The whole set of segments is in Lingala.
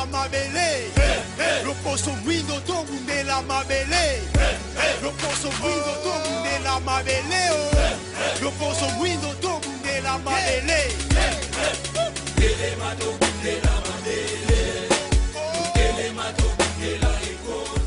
mabele. Loposo mwindo tobundela mabele. Loposo mwindo tobundela mabele oh. Loposo mwindo tobundela mabele. Telema tobundela mabele. Telema tobundela ekolo.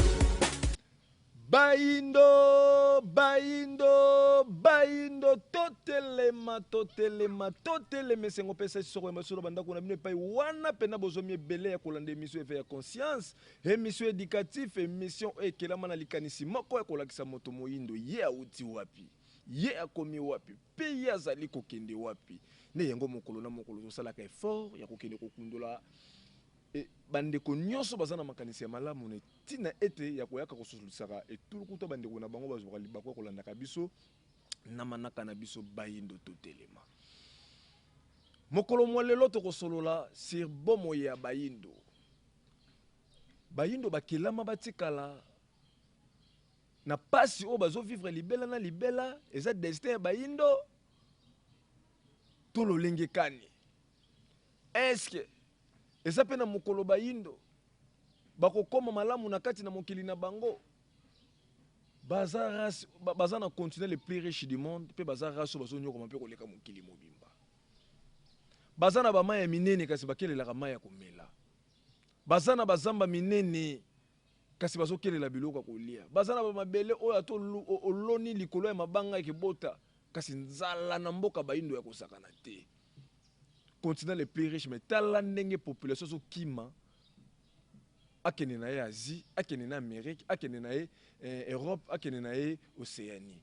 Bayindo, bayindo, bayindo, totelema, totelema, totelema. Esengo pesa soko ya masolo bandako na bino epai wana pena bozomi ebele ya kolanda emission Eveil ya conscience, emission éducatif, emission oyo ekelama na likanisi moko ya kolakisa moto moyindo ye awuti wapi, ye akomi wapi, pe ye azali kokende wapi. Nde yango mokolo na mokolo tosalaka effort ya kokende kokundola e, bandeko nyonso baza na makanisi ya malamu na ntina ete ya koyaka kososolisaka etuluku to bandeko na bango bazwaka libaku ya kolandaka biso na manaka na biso Bayindo Totelema. Mokolo mwa lelo tokosolola sur bomoi ya Bayindo. Bayindo bakelama batikala na pasi oyo bazo vivre libela na libela, eza destin ya Bayindo to lolenge kani? Est-ce que eza pe na mokolo Bayindo bakokoma malamu na kati na mokili na bango? Baza race, baza na continent le plus riche du monde, pe baza race oyo bazonyokoma pe koleka mokili mobimba. Baza na ba mayi ya minene kasi bakelelaka mayi ya komela. Baza na bazamba minene kasi bazokelela biloko ya kolia. Baza na ba mabele oyo ata oloni likolo ya mabanga ekebota, kasi nzala na mboka Bayindo ya kosakana te. Continent le plus riche, mais tala ndenge population azokima akende na ye Asie, akende na Amerique, akende na ye Europe, akende na ye Oceanie.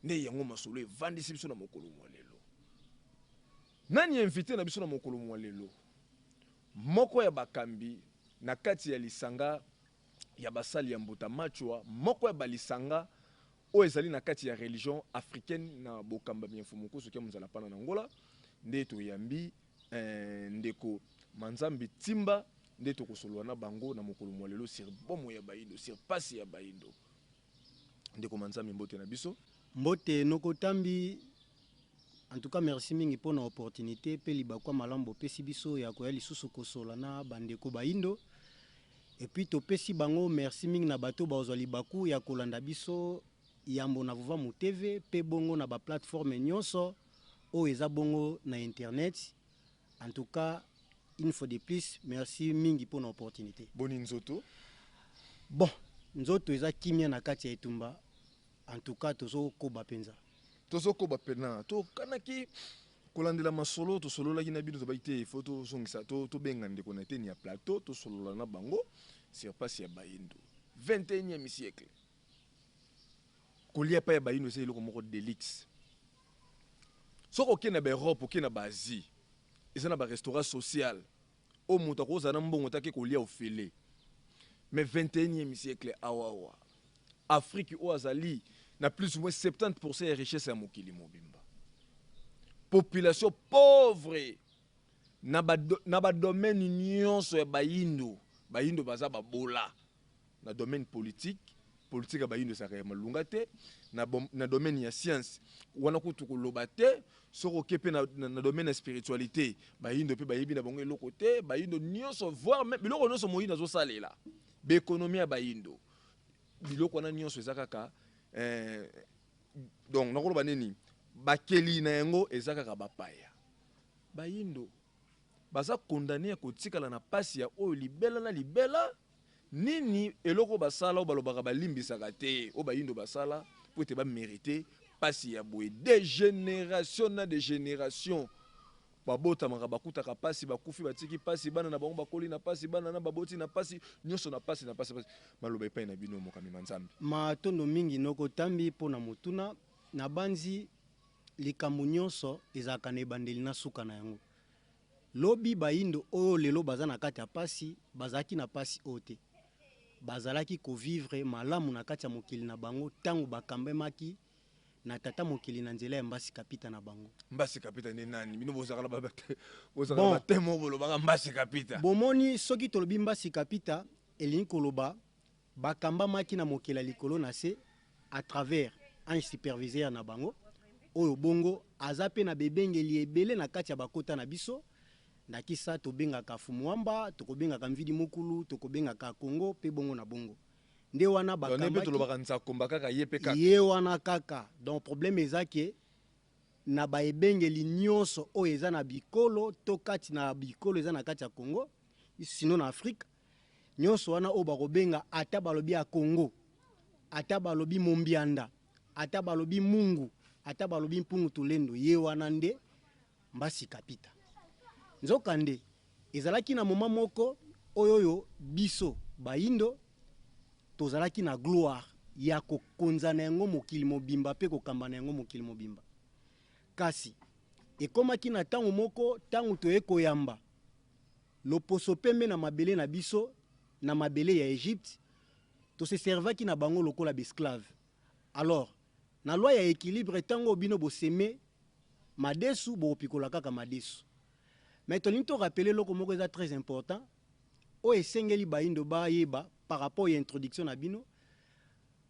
Nde yango masolo evandisi biso na mokolo mwa lelo. Nani invité na biso na mokolo mwa lelo? Moko ya bakambi na kati ya lisanga ya basali ya Mbuta Machwa, moko ya balisanga oyo ezali na kati ya religion africaine na bokambami ya Mfumu Nkusu Kia Munzala Pana na Angola, nde toyambi ndeko Manzambi Timba, nde tokosolola na bango na mokolo mwa lelo sur bomoi ya Bayindo, sur pasi ya Bayindo. Ndeko Manzambi, mbote na biso. Mbote noko Tambi, en tout cas merci mingi pona opportunité pe libaku ya malamu bopesi biso ya koya lisusu kosola na bandeko Bayindo. Et puis topesi bango merci mingi na bato bazwa libaku ya kolanda biso yambo na Vuvamu TV pe bongo na ba plateforme nyonso oyo eza bongo na internet. En tout cas, une fois de plus, merci mingi pona opportunité. Boni nzoto? Bon, nzoto eza kimia na kati ya etumba. En tout cas, tozokoba penza. Tozokoba pena. Tokanaki kolandela masolo tosololaki na bino, tobaki te il faut tozongisa tobenga ndeko na eteni ya plateau tosolola na bango sur pasi ya Bayindo. 21e siècle. Kolia pa ya Bayindo eza eloko moko delix. Soki okei na ba Europe, okei na ba Asie, eza na ba restaurant social oyo moto akozala na mbongo te ake kolia ofele. Mais 21e siècle awawa, Afrique oyo azali na plus ou moins 70% ya richesse ya mokili mobimba. Population pauvre na ba, na ba domaine nyonso ya Bayindo. Bayindo baza babola na domaine politique, politique ya Bayindo ezalaka ya malunga te, na, na domaine ya science wana kutu koloba te. Soki oke pe na, na, na domaine ya spiritualité, Bayindo pe bayebi na bango eloko te. Bayindo nyonso, voire même biloko nyonso moyindo azosalela, ba économie ya Bayindo, biloko wana nyonso eza kaka donc nakoloba nini, bakeli na yango eza kaka bapaya. Bayindo baza condamné ya kotikala na pasi ya oyo libela na libela. Nini eloko basala oyo balobaka balimbisaka te, oyo Bayindo basala po ete ba merite pasi ya boye? De generation na de generation babotamaka bakutaka pasi, bakufi batiki pasi, bana na bango bakoli na pasi, bana na baboti na pasi, nyonso na pasi na pasi pasi. Maloba epai na bino mokambi Manzambi. Matondo mingi noko Tambi mpo na motuna. Nabanzi likambo nyonso ezalaka na ebandeli na suka na yango. Lobi bayindo oyo lelo baza na kati ya pasi bazalaki na pasi oyo te. Bazalaki ko vivre malamu na kati ya mokili na bango tango bakambemaki na tata mokili na nzela ya Mbasi Kapita na bango. Mbasi Kapita nde nani? Bino bozalaka na ba bozalaka na ba thème oyo bolobaka Mbasi Kapita. Bomoni soki tolobi Mbasi Kapita elingi koloba bakambamaki na mokeli ya likolo na se à travers ange superviseur na bango oyo bongo aza pe na bebengeli ebele na kati ya bakota na biso. Ndakisa, tobengaka Fumuamba, tokobengaka Mvidi Mukulu, tokobengaka Kongo, pe bongo na bongo. Nde wana Donc, nde mpe bakambaki tolobaka Nzakomba kaka ye mpe kaka. Ye wana kaka. Donc problème eza ke na ba ebengeli nionso oyo eza na bikolo to kati na bikolo eza na kati ya Congo, sinon na Afrique, nionso wana oyo bakobenga ata balobi ya Congo, ata balobi Mombianda, ata balobi Mungu, ata balobi Mpungu Tulendo, ye wana nde Mbasi Kapita. Nzokande, ezalaki na moment moko oyo oyo biso bayindo tozalaki na gloire ya kokonza na yango mokili mobimba mpe kokamba na yango mokili mobimba. Kasi, ekomaki na tango moko tango toye koyamba loposo pembe na mabele na biso, na mabele ya Egypte, to se servaki na bango lokola b'esclaves. Alors, na loi ya equilibre, tango oyo bino bo semer madesu, bokopikola kaka madesu. Mais tolingi to rappeler eloko moko eza très important, oyo esengeli bayindo bayeba par rapport ya introduction na bino,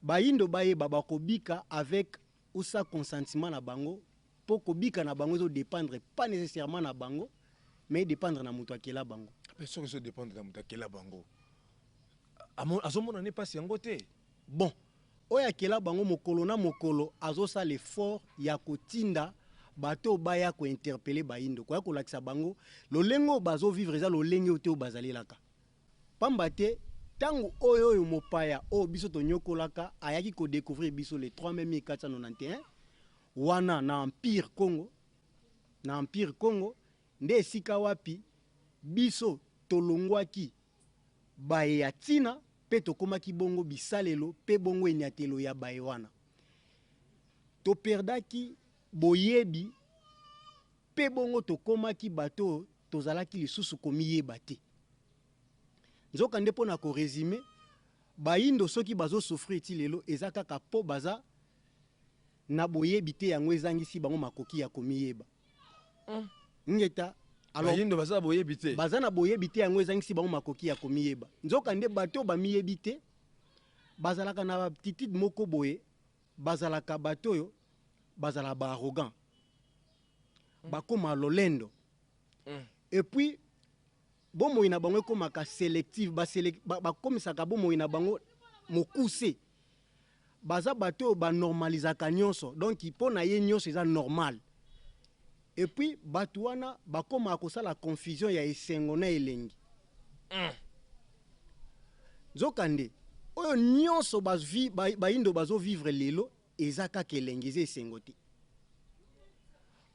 bayindo bayeba bakobika avec ou sans consentiment na bango, po kobika na bango ezo dependre pas necessairement na bango, mais e dependre na mutu akela bango. Mais soki ezo dependre na mutu akela bango, azomona ne pasi yango te? Bon, oyo akela bango mokolo na mokolo azosala effort ya kotinda bato oyo baya ko interpeller bayindo, koya kolakisa bango lolenge oyo bazo vivre eza lolenge oyo te oyo bazalelaka. Pamba te tango oyo oyo mopaya oyo biso tonyokolaka ayaki ko decouvrir biso le 3 mai 1491 wana na Empire Kongo, na Empire Kongo nde esika wapi biso tolongwaki baye ya ntina mpe tokomaki bongo bisalelo mpe bongo enyatelo ya baye wana. Toperdaki boyebi mpe bongo tokomaki bato oyo tozalaki lisusu komiyeba te. Nzokande mpo na ko resumer, bayindo soki bazo souffrir ti lelo eza kaka mpo baza na boyebi te yango ezangisi bango makoki ya komiyeba. Ingeta. Alors, bayindo baza na boyebi te. Baza na boyebi te, yango ezangisi bango makoki ya komiyeba. Nzokande bato oyo bamiyebi te bazalaka na aptitude moko boye, bazalaka bato oyo bazalaka ba arrogant, bakoma lolendo. Et puis bomoi na bango ekomaka selective, bakomisaka bomoi na bango mokuse. Baza bato oyo ba normalisaka nyonso, donc mpo na ye nyonso eza normal. Et puis bato wana bakomaka kosala confusion ya esengo na elengi. Nzokande oyo nyonso bayindo bazo vivre lelo eza kaka elengi, eza esengo te.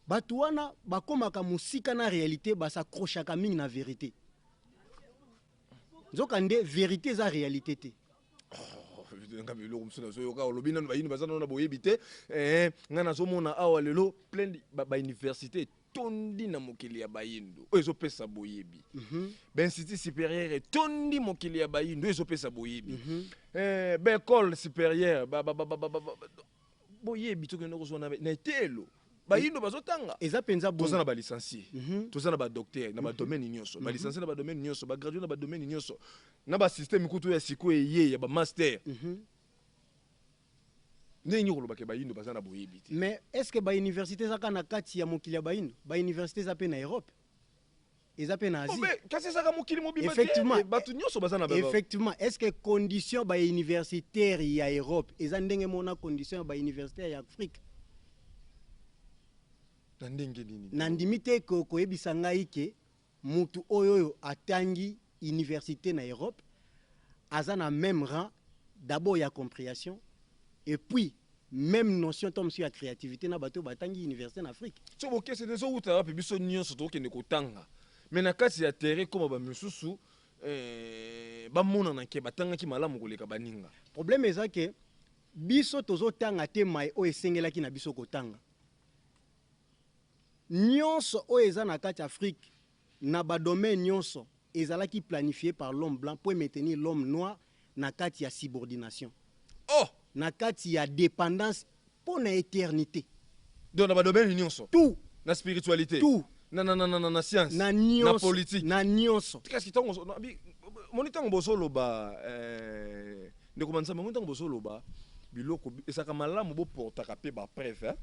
Bato wana bakomaka mosika na realite, bas'accrochaka mingi na verite. Nzokande verite eza realite te. Oh, nga biloko mosusu nazoyoka olobi nanu bayini baza nano na boyebi te. Ngai nazomona awa lelo plein ba université etondi na mokili ya bayindo oyo ezopesa boyebi, ba institut supérieur etondi mokili ya bayindo oyo ezopesa boyebi, ba école supérieure, boyebi tokende kozwa na etelo bayindo bazotanga. Eza mpenza. Toza na balicencié, toza na badocteur na badomaine nyonso, balicencié na badomaine nyonso, bagradué na badomaine nyonso, na basystème kutu ya sikoyo eye ya bamaster. Ndenge kolobaka bayindo baza na boyebi te? Mais est ce que bauniversité eza kaka na kati ya mokili ya bayindo? Bauniversité eza mpe na Europe, eza mpe na Asie. Kasi ezaka mokili mobimba. Effectivement. Bato nyonso baza na Effectivement. Est ce que condition bauniversitaire ya Europe eza ndenge mona condition ya bauniversitaire ya Afrique? Na ndenge nini? Nandimi te koyebisa ngai ke mutu oyo oyo atangi université na Europe aza na même rang d'abord ya compréhension et puis même notion to mosusu ya créativité na bato oyo batangi université na Afrique. So bokese te ezowuta wapi? Biso nyonso tokokende kotanga, mais na kati ya terrain koma bamisusu bamonana ke batangaki malamu koleka baninga. Problème eza ke biso tozotanga te mai oyo esengelaki na biso kotanga. Nyonso oyo eza na kati ya Afrique na badomaine nyonso ezalaki planifié par l'homme blanc pour maintenir l'homme noir na kati ya subordination, na kati ya dépendance mpo na éternité. Donc na badomaine nyonso? Tout. Na spiritualité? Tout. Na science? Na nyonso. Na politique? Na nyonso. Kasi ntango moni ntango bozoloba, ndeko Manzambe, moni ntango bozoloba biloko ezalaka malamu boportaka mpe bapreuve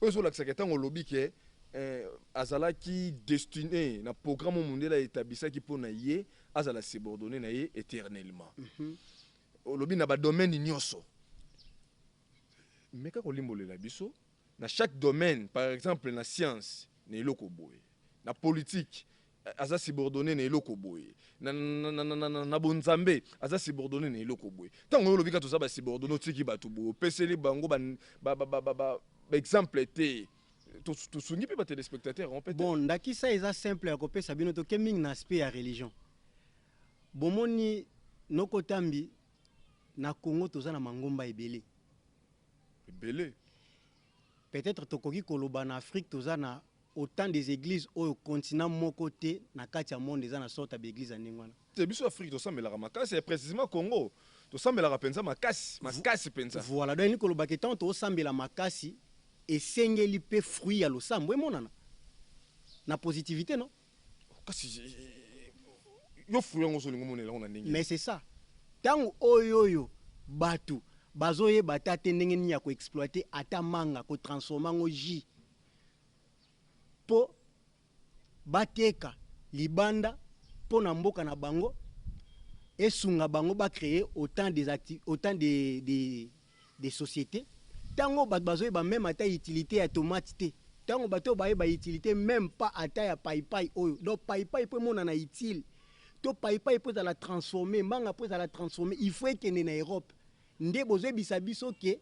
oyo ezolakisaka ntango olobi ke eh, azalaki destiné na programme oyo mondele aétablissaki mpo na ye azala subordonné na ye éternellement. Olobi na badomaine nyonso, meka kolimbolela biso na chaque domaine. Par exemple, na science na eloko boye, na politique aza subordonné na eloko boye, na bonzambe aza subordonné na eloko boye. Ntango oyo olobi kaka toza basubordonné, otiki bato boye, opeseli bango baexemple te, tosungi mpe batéléspectateur yango mpe te. Bon, ndakisa eza simple ya kopesa bino. Toke mingi na aspect ya religion. Bomoni, nokotambi na Congo toza na mangomba ebele. Ebele. Peut-être tokoki koloba na Afrique toza na autant des églises oyo continent moko te na kati ya monde eza na sorte ya baéglise ya ndenge wana. Te, biso Afrique tosambelaka makasi, et précisément Congo tosambelaka mpenza makasi, makasi mpenza. Voilà, donc elingi koloba ke ntango tozosambela makasi, esengeli mpe fruit ya losambo emonana na positivité, non? Kasi yo, fruit yango ozolinga omonela yango na ndenge? Mais c'est ça. Ntango oyo bato bazoyeba ata te ndenge nini ya koexploiter ata manga, kotransformer yango jus mpo bateka libanda mpo na mboka na bango, esunga bango bacréer autant des sociétés. Ntango bato bazoyeba même ata utilité ya tomate te, ntango bato oyo bayeba utilité même pas ata ya paipai oyo, donc paipai mpo emonana utile, to paipai mpo ezala transformé, manga mpo ezala transformé, il faut ekende na Europe. Nde bozoyebisa biso ke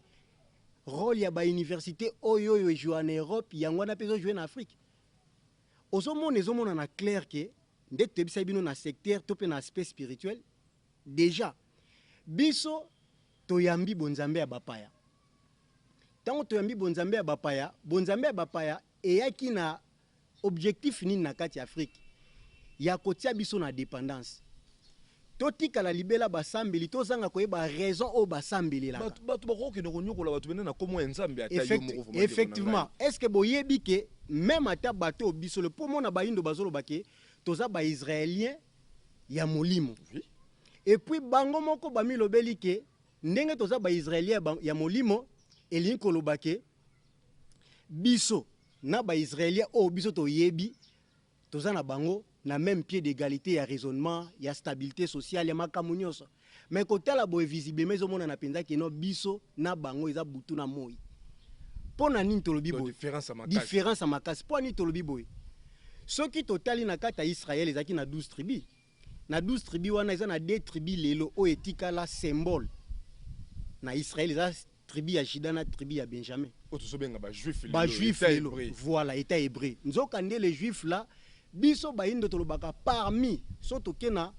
rôle ya bauniversité oyo ejouer na Europe, yango wana mpe ezojouer na Afrique. Ozomona, ezomonana clair ke nde toyebisa bino na secteur to mpe na aspect spirituel déjà, biso toyambi bonzambe ya bapaya. Ntango toyambi bonzambe ya bapaya, bonzambe ya bapaya eyaki na objectif nini na kati ya Afrique? Ya kotia biso na dépendance, totikala libela basambeli, tozanga koyeba raison oyo basambelelaka. Bato bakokende konyokola bato pene na kombo ya Nzambe, ata yo moko vraiment. Effectivement. Est ce que boyebi ke même ata bato oyo biso le mpo mona bayindo bazoloba ke toza baisraélien ya molimo? Oui. Et puis bango moko bamilobeli ke ndenge toza baisraélien ya molimo, elingi koloba ke biso na baisraélien oyo biso toyebi, toza na bango na même pied d'égalité ya raisonnement, ya stabilité sociale, ya makambo nyonso. Mais kotala boye, visiblement ezomonana mpenza keno biso na bango eza butu na moi. Mpo na nini tolobi Donc, boye? Différence ya makasi. Différence ya makasi. Mpo nini tolobi boye? Soki totali na kati ya Israel, ezalaki na 12 tribu. Na 12 tribu wana, eza na deux tribu lelo oyo etikala symbole na Israel, eza tribu ya Juda na tribu ya Benjamin. Oyo tozobenga bajuif lelo, Bajuif état lelo. hébreu. Voilà, état hébreu. Nzoka nde les juifs là, biso bayindo tolobaka parmi, so toke na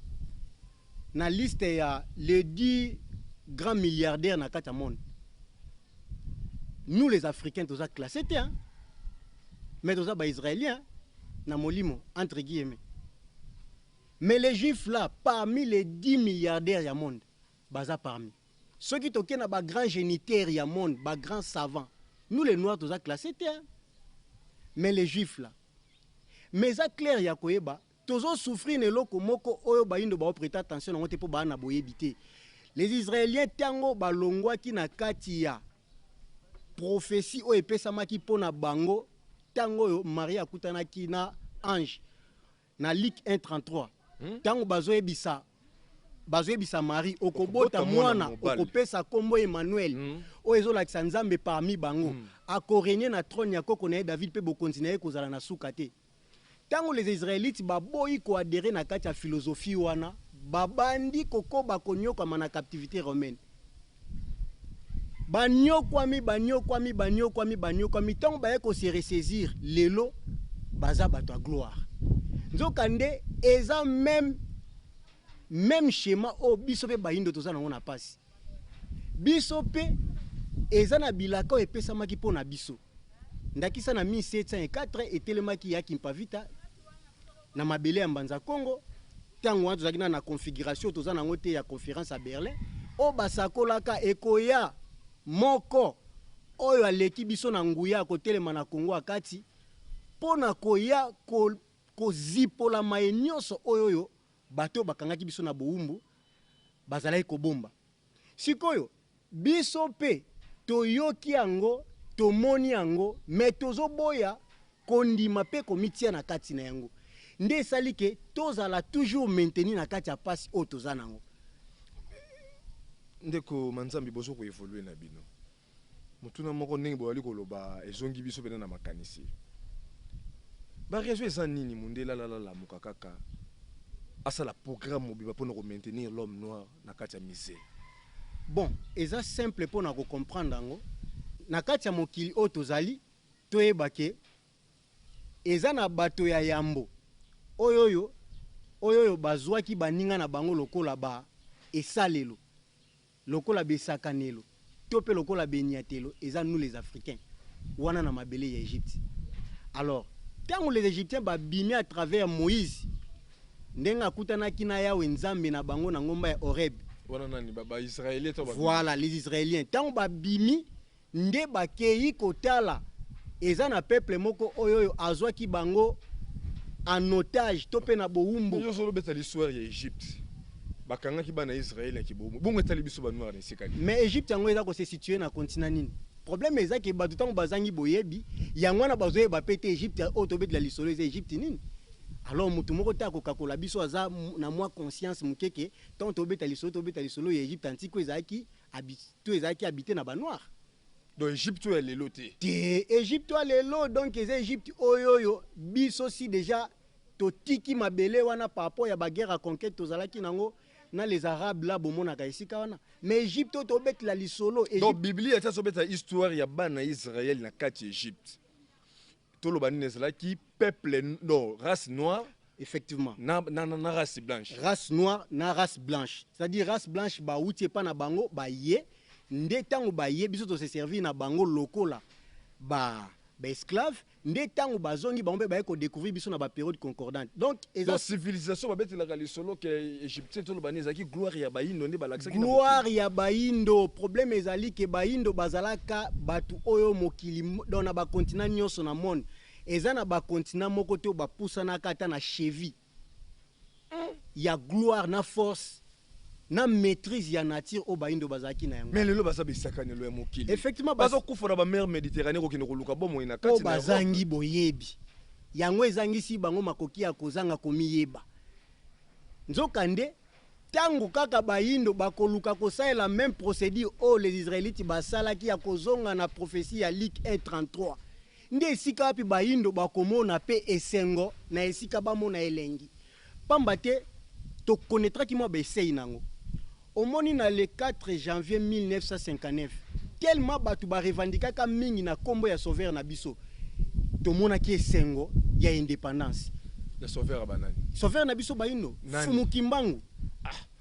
liste ya les 10 grands milliardaires na kati ya monde, nous les Africains toza classé te, hein? Mais toza baisraélien na molimo, entre guillemets. Mais les juifs là, parmi les 10 milliardaires ya monde, baza parmi. Soki toke na bagrand génitaire ya monde, bagrand savant, nous les noirs toza classé te, hein? Mais les juifs là. Mais eza clair ya koyeba, tozosouffrir na eloko moko oyo bayindo baoprêter attention nango te mpo baa na boyebi te. Les Israéliens, ntango balongwaki na kati ya prophétie oyo epesamaki mpo na bango, ntango oyo Marie akutanaki na ange na Luc 1:33, ntango bazoyebisa Marie: okobota Okobota mwana mwana, mobali. okopesa nkombo Emmanuel, oyo ezolakisa Nzambe parmi bango, akorégner na trône ya koko na ye David, mpe bokonzi na ye kozala na suka te. Ntango les Israélites baboyi koadhérer na kati ya philosophie wana, babandi kokoba konyokwama na captivité romaine. Banyokwami, banyokwami, banyokwami, banyokwami. Ntango baye kose ressaisir, lelo baza bato ya gloire. Nzokande eza même schéma oyo biso mpe bayindo toza nango na pasi. Biso mpe eza na bilaka oyo epesamaki mpo na biso. Ndakisa, na 1704 etelemaki ya Kimpavita na mabele ya Mbanza Congo. Ntango wana tozalaki na configuration toza nango te ya conférence ya Berlin, oyo basakolaka ekoya moko oyo aleki biso na nguya, akotelema na Kongo akati mpo na koya kozipola maye nyonso oyo bato oyo bakangaki biso na bowumbu bazalaki kobomba. Sikoyo biso mpe toyoki yango, tomoni yango, mais tozoboya. Kondima mpe komitia na kati na yango nde esali ke tozala toujours maintenu na kati ya pasi oyo toza na yango. Ndeko Manzambi, bozo ko evoluer na bino. Motuna moko ndenge bozali koloba ezongi biso pena na makanisi. Ba raisons eza nini mundele alala lamuka kaka asala programme mobimba pona ko maintenir l'homme noir na kati ya misère? Bon, eza simple pona ko comprendre yango. Na kati ya mokili oyo tozali, toyeba ke eza na bato ya yambo oyo oyo oyo oyo bazuaki baninga na bango lokola ba esalelo, lokola besakanelo to pe lokola beniatelo, eza nous les Africains wana na mabele ya Egypte. Alors tango les Egyptiens babimi à travers Moïse ndenge akutanaki na Yahwe Nzambe na bango na ngomba ya Horeb. Wana nani? Ba Israeliens tango babimi? Voilà, les Israeliens tango babimi Nde bakeyi kotala eza na peuple moko oyo oyo azwaki bango en otage to pe na bowumbu. Yo ozolo beta l'histoire ya Egypte bakangaki bana Israël na kibowumbu bongo etali biso ba noir na esika nini? Mais Egypte yango eza ko se situer na continent nini? Problème eza ke batu tango bazangi boyebi yango wana bazoyeba pe te Egypte oyo tobetela lisolo eza Egypte nini? Alors mutu moko te akokakola biso aza na mwa conscience muke ke tango tobeta lisolo tobeta lisolo ya Egypte antique oyo ezalaki To ezalaki habite na ba noirs. Donc Egypte oyo ya lelo te. Te, Egypte oyo ya lelo donc eza Egypte oyo oyo biso si dejà totiki mabele wana par rapport ya ba guerre ya conquete tozalaki nango na les arabes là bomonaka esika wana. Mais Egypte oyo tobetela lisolo. Donc Biblia ti azobeta histoire ya bana Israël na kati ya Egypte. Toloba nini ezalaki peuple non race noire. Effectivement. Na, na, na, na race blanche. Race noire na race blanche. C'est-à-dire race blanche bawuti epa na bango baye nde tango baye biso to se servir na bango lokola ba ba esclaves nde tango bazongi bango pe baye ko decouvrir biso na ba periode concordante. Donc eza Donc civilisation babetelaka lisolo ke egyptien toloba nini ezalaki gloire ya bayindo nde balakisaki na Gloire mokili. ya bayindo, problème ezali ke bayindo bazalaka batu oyo mokili donc na ba continent nionso na monde Eza na ba continent moko te oyo ba pusanaka ata na cheville ya gloire na force na maitrise ya nature oyo bayindo bazalaki na yango. Mais lelo baza bisakanelo ya mokili. Effectivement Bazo kufa na ba mer Mediterranee kokende koluka bomoi na Po kati na Europe. bazangi boyebi. Yango ezangisi bango makoki ya kozanga komiyeba. Nzoka nde, tango kaka bayindo bakoluka kosalela meme procedure oyo les Israelites basalaki ya kozonga na prophetie ya Luc 1,33, Nde esika wapi bayindo bakomona pe esengo na esika bamona elengi? Pamba te to connaitraki mwa ba essais nango. Omoni na le 4 janvier 1959, tellement batu ba revendikaka mingi na kombo ya sauveur na biso, tomonaki esengo ya independance. Ya sauveur ya ba nani? Sauveur na biso bayindo, Nani? Mfumu Kimbangu.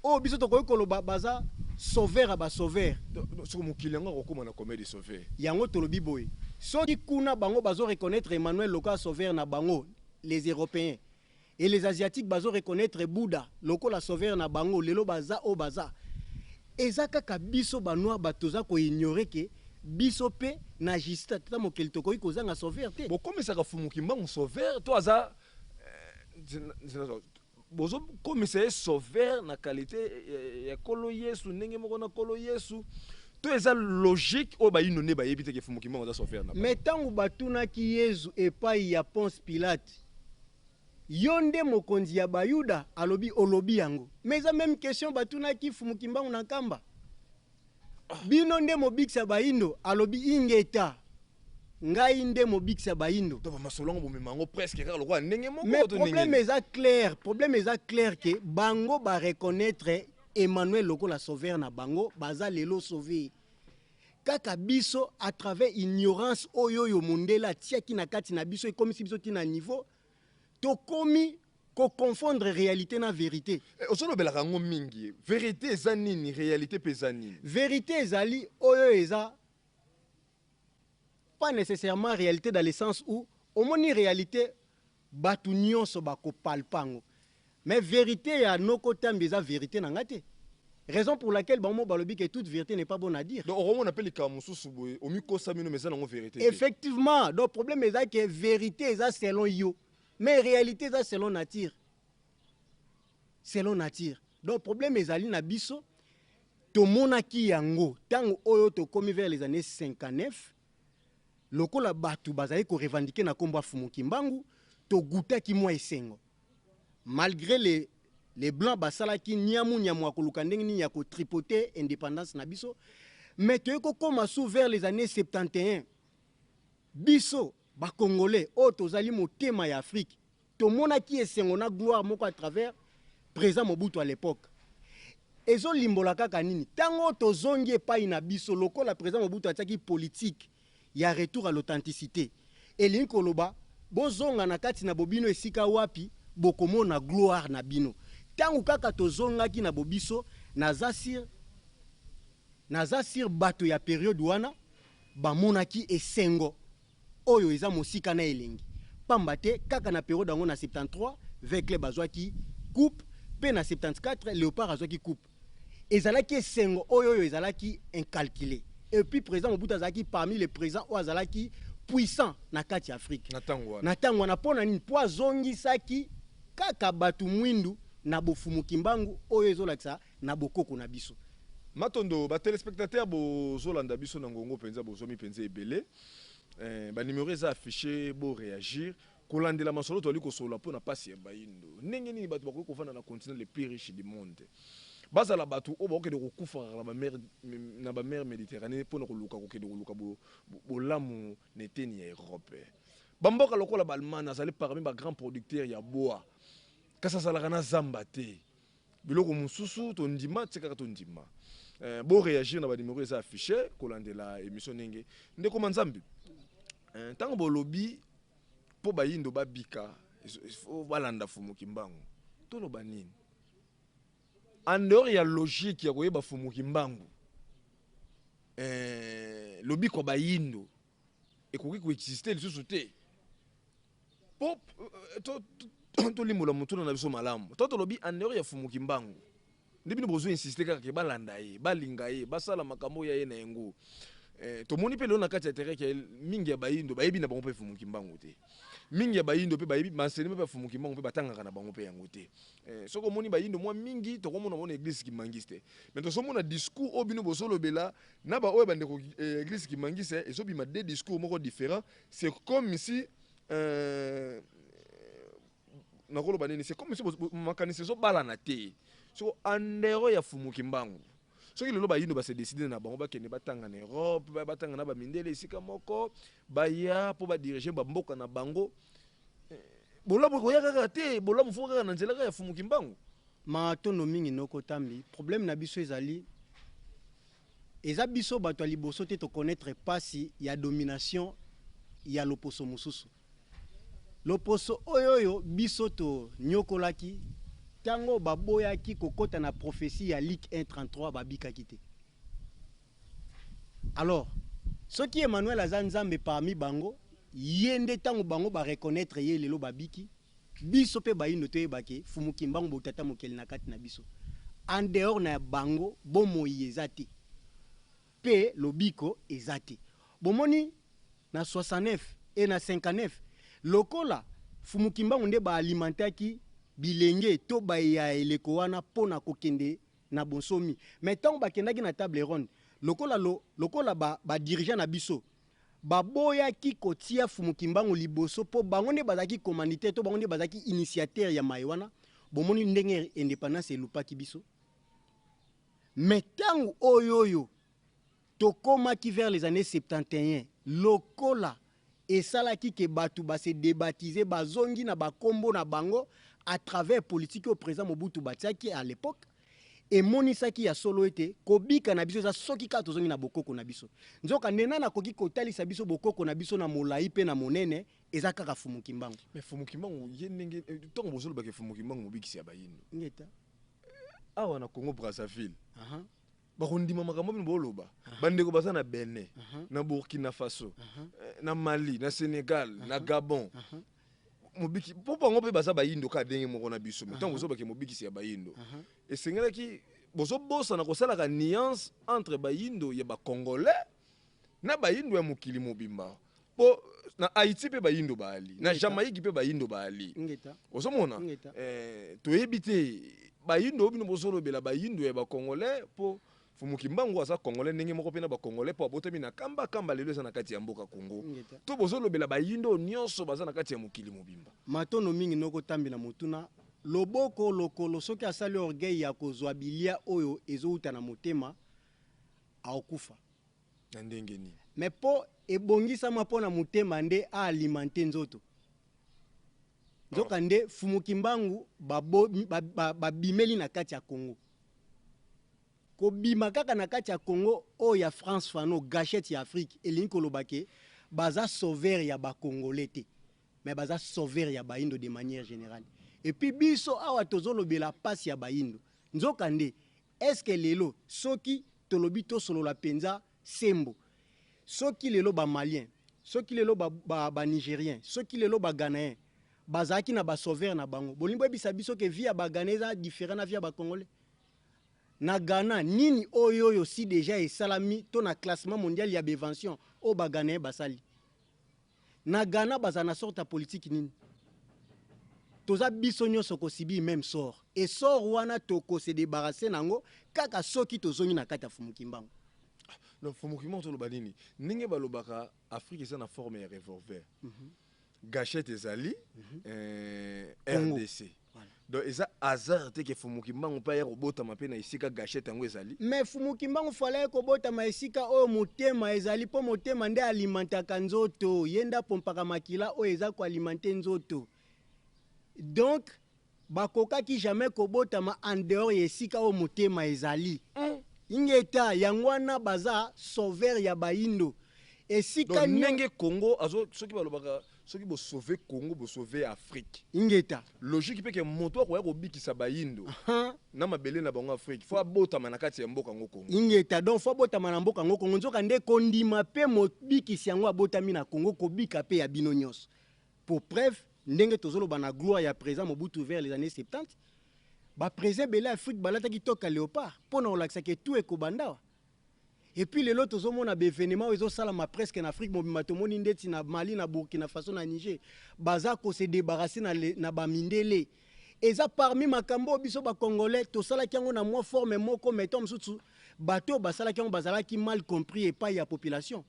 Oyo biso tokoki koloba baza sauveur ya ba sauveur. Soko mokili yango akokoma na combien de sauveur? Yango tolobi boye, soki kuna bango bazo reconnaitre Emmanuel lokola sauveur na bango, les europeens et les asiatiques bazo reconnaitre Bouddha lokola sauveur na bango, lelo baza oyo baza. Eza kaka biso ba noirs batu toza ko ignorer que biso pe na justice ya tata mokeli tokoki kozanga sauveur te. Bokomisaka Fumu Kimbangu sauveur to aza Bozo komisa ye sauveur na qualite ya kolo yesu ndenge moko na kolo yesu to eza logique oyo bayindo nde bayebi te ke fumu kimbangu aza sauveur na bango. Mais tango batunaki Yezu epayi ya Ponce Pilate, Yo nde mokonzi ya bayuda? Alobi, Olobi yango. Mais eza meme question batunaki Fumu Kimbangu na Nkamba. Bino nde mobikisi ya bayindo? Alobi, Ingeta! Ngai nde mobikisi ya bayindo. Donc ba masolo yango bomema yango presque kaka lokola ndenge moko Mais to ndenge problème nini? eza clair, problème eza clair que bango ba reconnaitre Emmanuel lokola sauveur na bango, baza lelo sauve. Kaka biso à travers ignorance oyo oyo mondele atiaki na kati na biso ekomisi biso ti na niveau tokomi ko confondre realite na verite. Eh, ozolobelaka yango mingi. Verite eza nini? Realite pe eza nini? Verite ezali oyo eza Pas necessairement realite dans le sens où omoni realite batu nionso bako palpa yango mais verite ya noko Tambi eza verite na nga te raison pour laquelle bango moko balobi que toute verite n'est pas bonne à dire. Donc okomona pe likambo mosusu boye omikosa mino mais eza nango verite te. Effectivement donc problème eza que verite eza selon yo mais realite eza selon nature. Selon nature donc problème ezali na biso Tomonaki yango tango oyo tokomi vers les annees 59, Lokola bato bazali ko revendiquer na kombo ya Fumu Kimbangu, togutaki mwa esengo. Malgre les les blancs basalaki niamu niamu ya koluka ndenge nini ya ko tripoter independance na biso, mais toye kokoma su vers les annees 71, biso ba Congolais oyo tozali motema ya Afrique, tomonaki esengo na gloire moko à travers President Mobutu à l'epoque. Ezo limbola kaka nini? Tango tozongi epayi na biso lokola President Mobutu atiaki politique ya retour à l'authenticite, elingi koloba bozonga na kati na bobino esika wapi bokomona gloire na bino. Tango kaka tozongaki na bobiso, naza sur naza sur bato ya periode wana bamonaki esengo oyo eza mosika na elengi pamba te kaka na periode yango na 73 V-Club azwaki coupe pe na 74 Leopard azwaki coupe. Ezalaki esengo oyo oyo ezalaki incalcule. Et puis president Mobutu azalaki parmi les presidents oyo azalaki puissant na kati ya Afrique. Na tango wana. Na tango wana pona nini? Po azongisaki kaka batu mwindu na bofumu Kimbangu oyo ezolakisa na bokoko na biso. Matondo ba telespectateurs bozolanda biso na ngongo penza bozwami penza ebele eh, ba numero eza affiche bo reagir kolandela masolo tozali kosolola mpo na pasi ya bayindo. Ndenge nini bato bakoki kovanda na continent le plus riche du monde bazala bato oyo bakokende kokufa kaka na ba mer na ba mer Mediterranee mpo na koluka kokende koluka bolamu na eteni ya Europe. Bamboka lokola ba Allemagne azali parmi ba grands producteurs ya bois kasi azalaka na zamba te. Biloko mosusu tondima tse kaka tondima. Eh, bo reagir na ba numero eza affiche kolandela emission ndenge ndeko Manzambi. Eh, ntango bolobi mpo bayindo babika il faut balanda Fumu Kimbangu, toloba nini en dehors ya logique ya koyeba Fumu Kimbangu? Eh, lobiko ya bayindo ekoki koexiste lisusu te po tolimbola motuna na biso malamu. To tolobi en dehors ya Fumu Kimbangu nde bino bozo insister kaka ke balanda ye, balinga ye, basala makambo oyo ya ye na yango. Eh, tomoni mpe lelo na kati ya terrain ke mingi ya bayindo bayebi na bango mpe Fumu Kimbangu te. Mingi ya bayindo mpe bayebi ba enseignement mpe ya Fumu Kimbangu mpe batangaka na bango mpe yango te. Eh, soki omoni bayindo mwa mingi tokomona bango na eglise kimbanguiste. Mais tozomona discours oyo bino bozolobela na ba oyo bandeko eh, eglise kimbanguiste ezobima deux discours moko différent. C'est comme si euh, nakoloba nini, c'est comme si makanisi ezobalana te. Soko andero ya Fumu Kimbangu, soki lelo bayindo ba se décider na bango bakende batanga na Europe, batanga na bamindele esika moko, baya mpo badirige bamboka na bango, bolamu ekoya kaka te, bolamu fo kaka na nzela kaka ya Fumu Kimbangu. Matondo mingi noko Tambi, problème na biso ezali eza biso bato ya liboso te to connaitre pasi ya domination ya loposo mosusu. Loposo oyo oyo biso to niokolaki tango baboyaki kokota na prophetie ya Luc 1,33 babikaki te. Alors soki Emmanuel aza Nzambe parmi bango, ye nde tango bango ba reconnaitre ye lelo babiki, biso pe bayindo toyeba ke Fumu Kimbangu bo tata mokeli na kati na biso. En dehors na bango bomoi eza te pe lobiko eza te. Bomoni na 69 et na 59 lokola Fumu Kimbangu nde ba alimentaki bilenge to baye ya eleko wana pona kokende na bonsomi, mais tango bakendaki na table ronde lokola lokola ba ba dirigeants na biso baboyaki kotia Fumu Kimbangu liboso po bango nde bazalaki commanditaire to bango nde bazalaki initiateur ya maye wana, bomoni ndenge independance elupaki biso. Mais tango oyo oyo Tokomaki vers les annees 71 lokola esalaki que batu ba se debaptiser bazongi na ba kombo na bango à travers politique oyo president Mobutu batiaki à l'epoque, emonisaki ya solo ete kobika na biso eza soki kaka tozongi na bokoko na biso. Nzoka nde nani akoki kotalisa biso bokoko na biso na molayi pe na monene? Eza kaka Fumu Kimbangu. Mais Fumu Kimbangu ye ndenge tango bozoloba ke Fumu Kimbangu mobikisi ya bayindo. Ingeta. Awa na Congo Brazzaville. Bakondima makambo bino boloba. Bandeko baza na Benin, na Burkina Faso, na Mali, na Senegal, na Gabon. Mobiki po bango pe baza bayindo kaka ndenge moko na biso. Mais tango bozobake mobikisi ya bayindo, esengelaki bozobosana kosalaka nuance entre bayindo ya ba Congolais na bayindo ya mokili mobimba. Po na Haïti pe bayindo baali, na Jamaïque pe bayindo baali. Ozomona toyebi te bayindo bino bozolobela bayindo ya ba Congolais po. Mfumu Kimbangu aza congolais ndenge moko pe na ba congolais po abotami na Kamba, Kamba lelo eza na kati ya mboka Congo. Ingeta. To bozolobela bayindo oyo nionso baza na kati ya mokili mobimba. Matondo mingi noko Tambi na motuna. Loboko, lokolo soki asali orgueil ya kozua bilia oyo ezowuta na motema, akokufa. Na ndenge nini? Mais po ebongisama po na motema nde a alimenter nzoto. Nzoka nde Fumu Kimbangu babimeli na kati ya Congo. Kobima kaka na kati ya Congo oyo ya Frantz Fanon, gachette ya Afrique, elingi koloba ke baza sauveur ya ba Congolais te, mais baza sauveur ya bayindo de manière generale. Et puis biso awa tozolobela pasi ya bayindo. Nzoka nde, est-ce que lelo soki tolobi tosolola penza sembo, soki lelo ba Maliens, soki lelo ba Nigeriens, soki lelo ba Ghaneens bazalaki na ba sauveurs na bango, bolingi boyebisa biso ke vie ya ba Ghaneens eza different na vie ya ba Congolais? Na Ghana, nini oyo oyo si dejà esalami to na classement mondial ya b'evention oyo ba Ghaneens basali? Na Ghana bazala na sorte ya politique nini? Toza biso nionso ko subir meme sort et sort wana toko se debarrasser na yango kaka soki tozongi na kati ya Mfumu Kimbangu. Donc Mfumu Kimbangu toloba nini? Ndenge balobaka Afrique eza na forme ya revolver. Gachette ezali rdc. Donc eza hasard te ke Fumu Kimbangu pe aya kobotama pe na esika gachette yango ezali. Mais Fumu Kimbangu fallait aye kobotama esika oyo motema ezali po motema nde alimentaka nzoto, ye nde apompaka makila oyo eza ko alimenter nzoto. Donc bakokaki jamais kobotama en dehors ya esika oyo motema ezali. Ingeta, yango wana baza sauveur ya bayindo. Esika Donc ndenge Congo azo soki balobaka soki bo sauver Congo bo sauver Afrique. Ingeta. Logique pe ke moto akoya kobikisa bayindo na mabele na bango Afrique faut abotama na kati ya mboka yango Congo. Ingeta, donc faut abotama na mboka yango Congo nzoka nde kondima pe mobikisi yango abotami na Congo kobika pe ya bino nionso. Pour preuve, ndenge tozoloba na gloire ya president Mobutu vers les annees 70, ba presidents ebele ya Afrique balataki toque ya leopard pona kolakisa ke tout ekobanda awa. Et puis lelo tozomona ba evenements oyo ezosalama presque na Afrique mobimba, tomoni ndeti na Mali, na Burkina Faso, na Niger, baza ko se debarrasser na ba mindele. Eza parmi makambo oyo biso ba Congolais tosalaki yango na mwa forme moko, mais tango mosusu bato oyo basalaki yango bazalaki mal compris epayi ya population.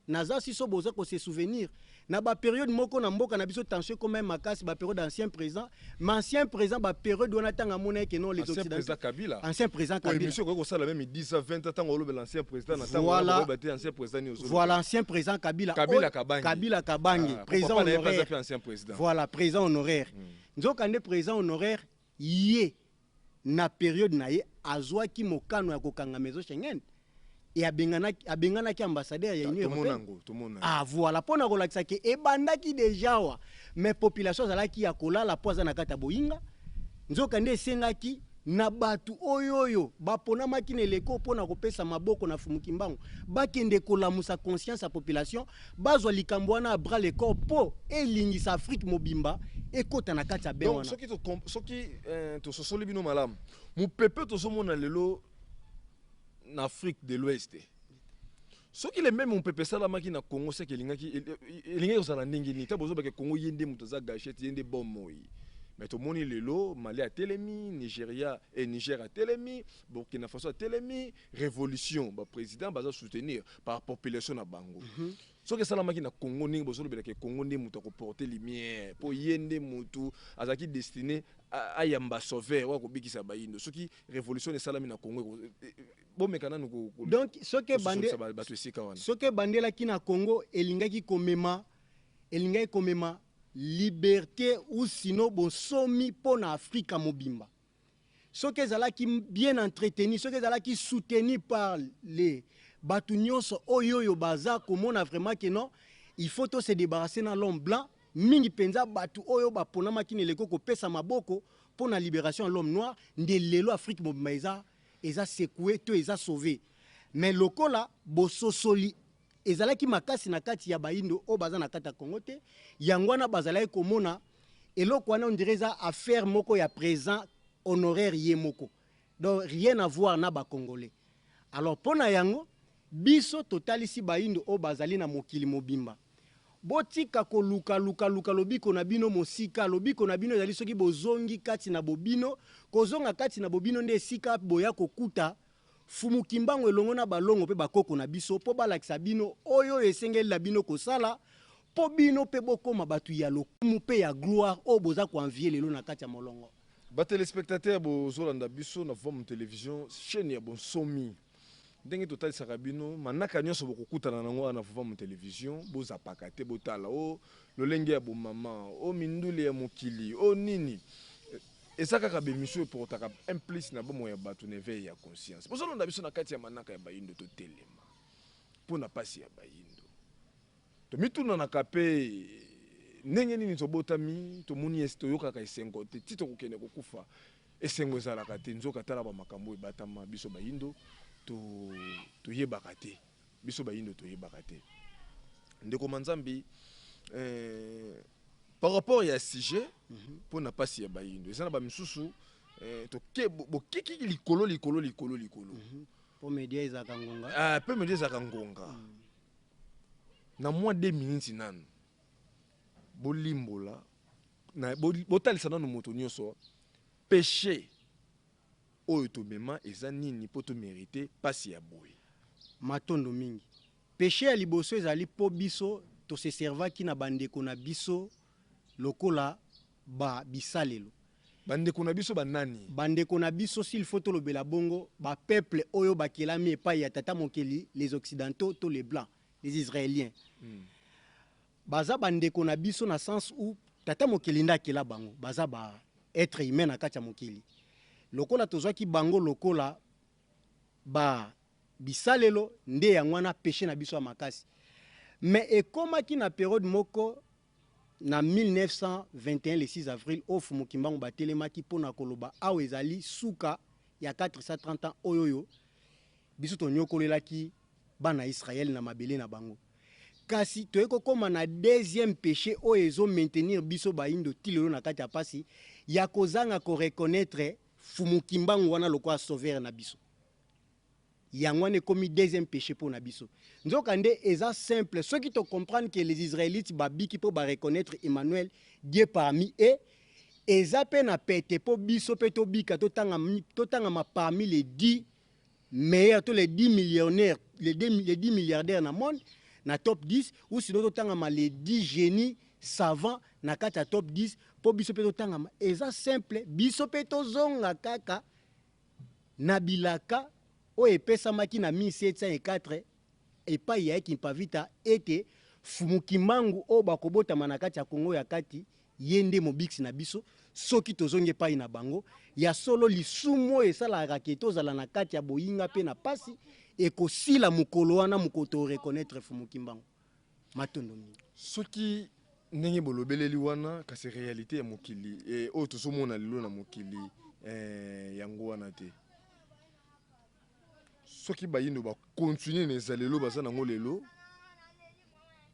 Naza si so boza ko se souvenir na ba periode moko na mboka na biso tension ekomaki makasi ba periode ya ancien president mais ancien president ba periode wana tango amonaki que non les Ancien occidentaux president Kabila. ancien president Po Kabila emission ekoki kosala meme 10 ans 20 ans tango olobela ancien president na tango wana Voilà. bakoyeba te ancien president nini ozolobela. Voilà ancien president Kabila Kabila oyo Kabange. Kabila Kabange Ah, po president papa na ye pe aza honoraire. pe ancien president. Voilà president honoraire. Nzoka nde president honoraire ye na periode na ye azuaki mokano ya kokanga maison Schengen et abenganaki, abenganaki ambassadeur ya Union Tomona européenne. yango, tomona. Ah voilà, pona kolakisa ke ebandaki dejà awa, mais population azalaki ya kolala po aza na kati ya boyinga. Nzoka nde esengaki na batu oyo oyo baponamaki na eleko pona kopesa maboko na Fumu Kimbangu bakende kolamusa conscience ya population, bazwa likambo wana à bras le corps po elingisa Afrique mobimba ekota na kati ya bain Donc wana. soki to soki tososoli bino malamu, mupepe tozomona lelo na Afrique de l'Ouest, soki le meme mupepe esalamaki na Congo, seke elingaki elingaki kozala ndenge nini? Tango bozoloba ke Congo ye nde moto aza gachette, ye nde bomoi, mais tomoni lelo Mali atelemi, Nigeria et Niger atelemi, Burkina Faso atelemi, revolution ba president baza soutenir par population na bango. Soki esalamaki na Congo ndenge bozolobela ke Congo nde moto ako porter lumière po ye nde moto azalaki destine ayamba sauveur oyo akobikisa bayindo, soki revolution esalami na Congo bomeka nanu ko Donc soki ebande kososolisa bato esika wana. Soki ebandelaki na Congo elingaki komema elingaki komema liberte ou sinon bonsomi po na Afrika mobimba. Soki ezalaki bien entretenu, soki ezalaki soutenu par les batu nionso oyo oyo baza komona vraiment que non, il faut to se debarrasser na l'homme blanc, mingi penza batu oyo baponamaki na eleko kopesa maboko pona liberation ya l'homme noir, nde lelo Afrique mobimba eza eza secoue to eza sauve. Mais lokola bososoli ezalaki makasi na kati ya bayindo oyo baza na kati ya Congo te, yango wana bazalaki komona eloko wana on dirait eza affaire moko ya present honoraire ye moko, donc rien à voir na ba congolais. Alors pona yango biso totalisi bayindo oyo bazali na mokili mobimba, botika koluka luka luka lobiko na bino mosika, lobiko na bino ezali soki bozongi kati na bobino, kozonga kati na bobino nde esika boya kokuta. Fumu Kimbangu elongo na balongo mpe bakoko na biso mpo balakisa bino oyo oyo esengeli na bino kosala mpo bino mpe bokoma bato ya lokumu mpe ya gloire oyo boza ko envier lelo na kati ya molongo. Ba telespectateurs bozolanda biso na Vom Television, chaine ya bonsomi. Ndenge totalisaka bino manaka nionso bokokutana nango awa na Vom Television, bozapaka te botala oh lolenge ya bomama, oh mindule ya mokili, oh nini. Eza kaka ba emission eportaka un plus na bomoi ya bato na eveil ya conscience. Bozolanda biso na kati ya manaka ya bayindo totelema pona pasi ya bayindo. Tomitunanaka pe ndenge nini tobotami, tomoni toyokaka esengo te ti tokokende kokufa esengo ezalaka te nzoka tala ba makambo oyo ebatama biso bayindo toyebaka te biso bayindo toyebaka te. Ndeko Manzambi eh, par rapport ya sujet pona pasi ya bayindo eza na ba misusu eh, toke bokeki likolo likolo likolo likolo Po media ezalaka ngonga. Ah, pe media ezalaka ngonga. Na mwa 2 minutes nanu bolimbola na botalisa nanu moto nyoso peche oyo tomema eza nini po to merite pasi ya boye. Matondo mingi. Peche ya liboso ezali po biso to se servaki na ba ndeko na biso lokola ba bisalelo. Ba ndeko na biso ba nani? Ba ndeko na biso s'il faut tolobela bongo ba peuples oyo bakelami epayi ya tata mokeli les occidentaux to les blancs, les israeliens. Baza ba ndeko na biso na sens où tata mokeli nde akela bango, baza ba etres humains na kati ya mokili. Lokola tozwaki bango lokola ba bisalelo nde yango wana peche na biso ya makasi. Mais ekomaki na periode moko na 1921 le 6 avril oyo Fumu Kimbangu batelemaki mpo na koloba awa ezali suka ya 430 ans oyo oyo biso tonyokolelaki bana Israël na mabele na bango. Kasi toye kokoma na deuxième peche oyo ezo maintenir biso bayindo ti lelo na kati ya pasi ya kozanga ko reconnaitre Fumu Kimbangu wana lokola sauveur na biso. Yango wana ekomi deuxième peche mpo na biso. Nzoka nde eza simple soki to comprendre que les Israelites babiki mpo ba reconnaitre Emmanuel, Dieu parmi eux, eza mpe na pete mpo biso mpe tobika totangama parmi les 10 meilleurs to les 10 millionnaires, les 10 milliardaires na monde na top 10 ou sinon totangama les 10 génies savants na kati ya top 10 mpo biso mpe totangama. Eza simple, biso mpe tozonga kaka na bilaka oyo epesamaki na 1704 epayi ya Kimpavita ete Fumu Kimbangu oyo bakobotama na kati ya Kongo ya kati, ye nde mobikisi na biso, soki tozongi epayi na bango. Ya solo, lisumu oyo esalaka ke tozala na kati ya boyinga pe na pasi ekosila mokolo wana, mokolo to reconnaitre Fumu Kimbangu. Matondo mingi. Soki ndenge bolobeleli wana, kasi realite ya mokili eh, oyo tozomona lelo na mokili eh, yango wana te. Soki bayindo ba continuer na ezalelo baza nango lelo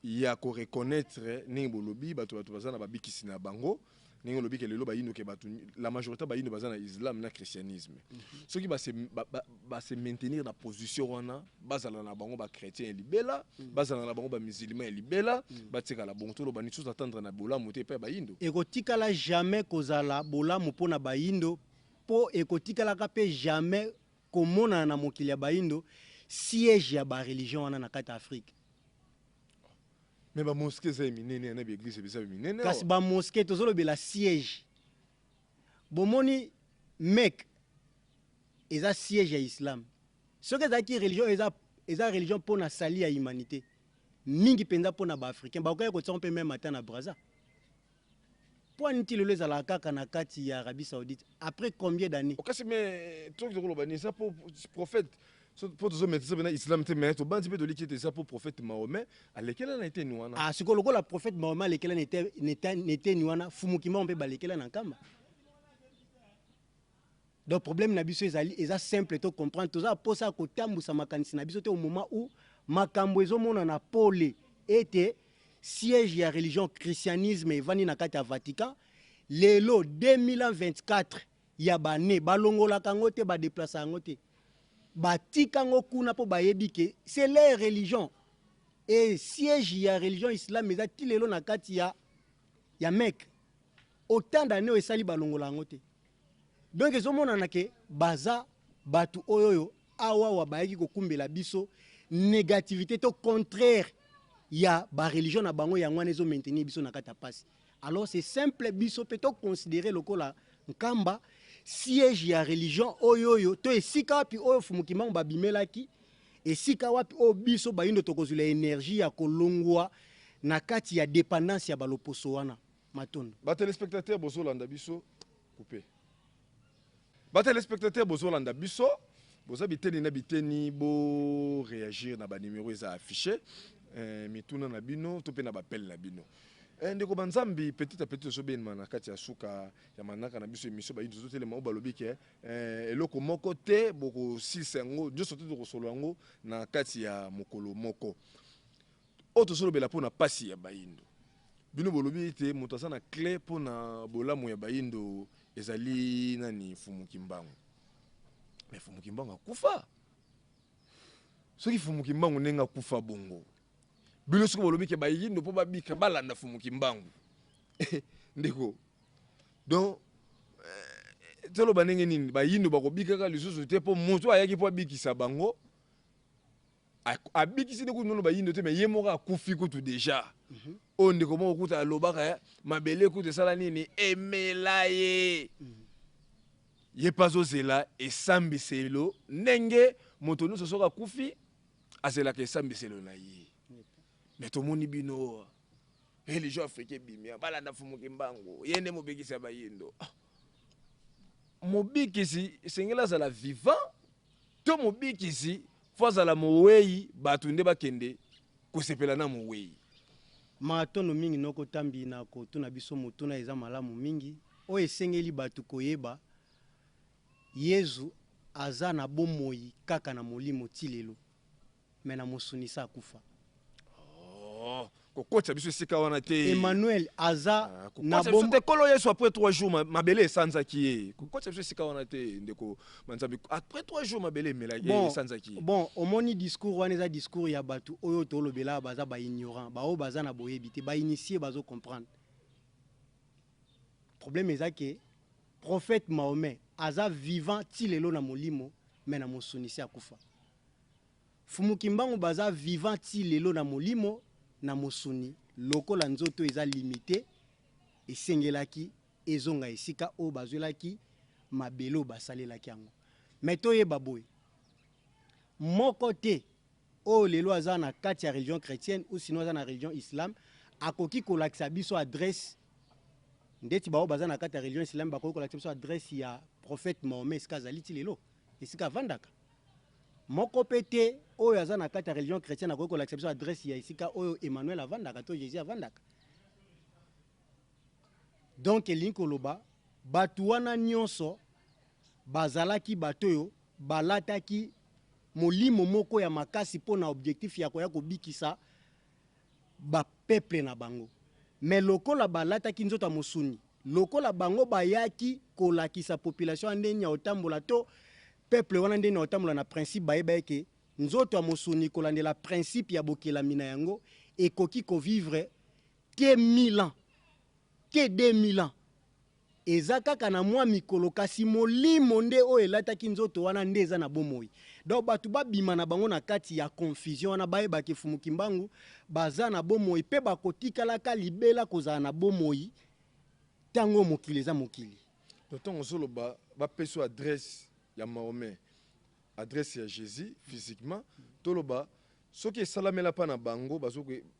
ya ko reconnaitre ndenge bolobi bato bato baza na babikisi na bango ndenge olobi ke lelo bayindo ke bato la majorité bayindo baza na islam na christianisme soki ba se ba, ba, ba se maintenir na position wana bazala na bango ba chrétien ya libela bazala na bango ba musulman ya libela batikala bongo toloba nini attendre na bolamu te epai ya bayindo. Ekotikala jamais kozala bolamu mpo na bayindo mpo ekotikalaka mpe jamais komonana na mokili ya bayindo siège ya ba religion wana na kati ya Afrique. Mais ba mosquée eza ya minene na ba église eza ya minene. Kasi ba mosquée tozolobela siège. Bomoni Mecque eza siège ya islam. Soki ezalaki religion eza eza religion pona salut ya humanité. Mingi penza pona ba africains bakokaki kotia mpe meme ata na Brazza. Mpo nini ti lelo ezalaka kaka na kati ya Arabie Saoudite après combien d'années? Kasi mais toki tokoloba nini eza po prophète po tozo maîtriser pena islam te mais tobanzi mpe toliki ete eza po prophète Mahomet alekela na eteni wana. Ah sikoyo lokola prophète Mahomet alekela na eteni wana Fumu Kimbangu mpe balekela na Nkamba. Donc problème na biso ezali eza simple to comprendre toza posa ya kotambusa makanisi na biso te au moment où makambo ezomonana pole ete siège ya religion christianisme evandi na kati ya Vatican lelo 2024 ya bane balongolaka yango te badeplace yango te batika yango kuna mpo bayebi ke c'est leur religion et siège ya religion islam eza ti lelo na kati ya ya Mecque autant d'années oyo esali balongola yango te. Donc ezomonana ke baza batu oyo oyo. Awawa bayaki kokumbela biso négativité to contraire ya bareligion na bango, yango wana ezo maintenir biso na kati ya pasi. Alors c'est simple, biso mpe toconsidérer lokola Nkamba siège ya religion oyo oyo to esika wapi oyo Fumu Kimbangu babimelaki, esika wapi oyo biso bayindo tokozwela énergie ya kolongwa na kati ya dépendance ya baloposo wana. Matondo. Batéléspectateur bozolanda biso, coupe. Batéléspectateur bozolanda biso, boza biteni na biteni, boréagir na banimero eza affiché, mituna na bino to mpe na bapele na bino. Ndeko banzambi, petit à petit tozobelema na kati ya suka ya manaka na biso, émission Bayindo tozotelema. Oyo balobi ke eloko moko te bokosilisa yango nyonso te, tokosolo yango na kati ya mokolo moko. Oyo tozolobela mpona pasi ya bayindo, bino bolobi ete moto aza na clé mpona bolamu ya bayindo ezali nani? Fumu Kimbangu. Mais Fumu Kimbangu akufa. Soki Fumu Kimbangu ndenge akufa bongo, bino soki bolobi ke bayindo mpo babika balanda Fumu Kimbangu, ndeko, donc toloba ndenge nini? Bayindo bakobikaka lisusu te mpo moto ayaki mpo abikisa bango abikisi nde kutu nono bayindo te, mais ye moko akufi kutu déjà. Oyo ndeko moko kutu alobaka, mabele kutu esala nini? Emela ye. Ye mpe azozela esambiselo ndenge moto nyonso soki akufi azelaka esambiselo na ye. Mais tomoni bino, religion africain ebimia, balanda Fumu Kimbangu, ye nde mobikisi ya bayindo. Ah. Mobikisi esengeli azala vivant to mobikisi fo azala mowei, bato nde bakende kosepela na mowei? Matondo mingi, noko Tambi, na kotuna biso motuna. Eza malamu mingi. Oyo esengeli bato koyeba, Yezu aza na bomoi kaka na molimo ti lelo, mais na mosuni sa akufa. Oh, kokotisa biso esika wana te. Emmanuel aza Ah, na kokotisa biso te. Kolo Yesu, après 3 jours mabele esanzaki ye. Kokotisa biso esika wana te, ndeko Manzambi. Après 3 jours mabele emelaki, bon, esanzaki ye. Bon, omoni, discours wana eza discours ya bato oyo tolobela baza baignorant, baoyo baza na boyebi te. Bainitié bazocomprendre. Problème eza ke prophète Mahomet aza vivant ti lelo na molimo, mais na mosuni si akufa. Fumu Kimbangu baza vivant ti lelo na molimo, na mosuni lokola nzoto eza limité, esengelaki ezonga esika oyo bazwelaki mabele oyo basalelaki yango. Mais toyeba boye, moko te oyo lelo aza na kati ya religion chrétienne ou sinon aza na religion islam akoki kolakisa biso adresse. Ndeti baoyo baza na kati ya religion islam bakoki kolakisa biso adresse ya prophète Mahomet, esika azali ti lelo, esika avandaka. Moko mpe te oyo aza na kati ya religion chrétienne akoki kolakisa biso adresse ya esika oyo Emmanuel avandaka to Jésus avandaka. Donc elingi koloba, bato wana nyonso bazalaki bato oyo balataki molimo moko ya makasi mpo na objectif ya koya kobikisa bapeuple na bango. Mais lokola balataki nzoto ya mosuni, lokola bango bayaki kolakisa population ya ndenge ya kotambola to peuple wana ndenge ya kotambola na principe, bayeba eke nzoto ya mosuni, kolandela principe ya bokelami na yango, ekoki kovivre te 1000 ans, te 2000 ans, eza kaka na mwa mikolo. Kasi molimo nde oyo elataki nzoto wana nde eza na bomoi. Donc bato babima na bango na kati ya confusion wana, bayebaka Fumu Kimbangu baza na bomoi mpe bakotikalaka libela kozala na bomoi ntango mokili eza mokili. Ntango ozoloba bapesi yo adresse ya Mahomet, adresse ya Jésus physiquement, toloba soki esalamela mpa na bango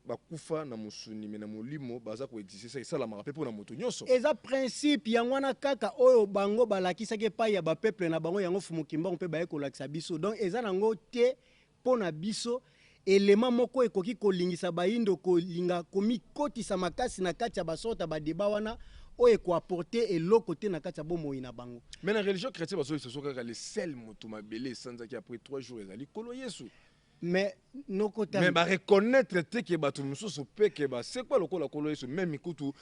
bakufa na mosuni, mais na molimo baza koexiste, sa esalamaka mpe mpo na moto nyonso. Eza principe yango wana kaka oyo bango balakisaki epai ya bapeuple na bango, yango Fumu Kimbangu mpe baye kolakisa biso. Donc eza nango te mpo na biso elema moko ekoki kolingisa bayindo kolinga komikotisa makasi na kati ya basorte ya badébats wana oyo ekoapporter eloko te na kati ya bomoi na bango. Mais na religion chrétienne bazoyebisa so kaka le seul moto mabele esanzaki après 3 jours ezali Nkolo Yesu. Mais nokota Mais bareconnaître te ke bato mosusu mpe ke basekwa lokola Nkolo Yesu. Même kutu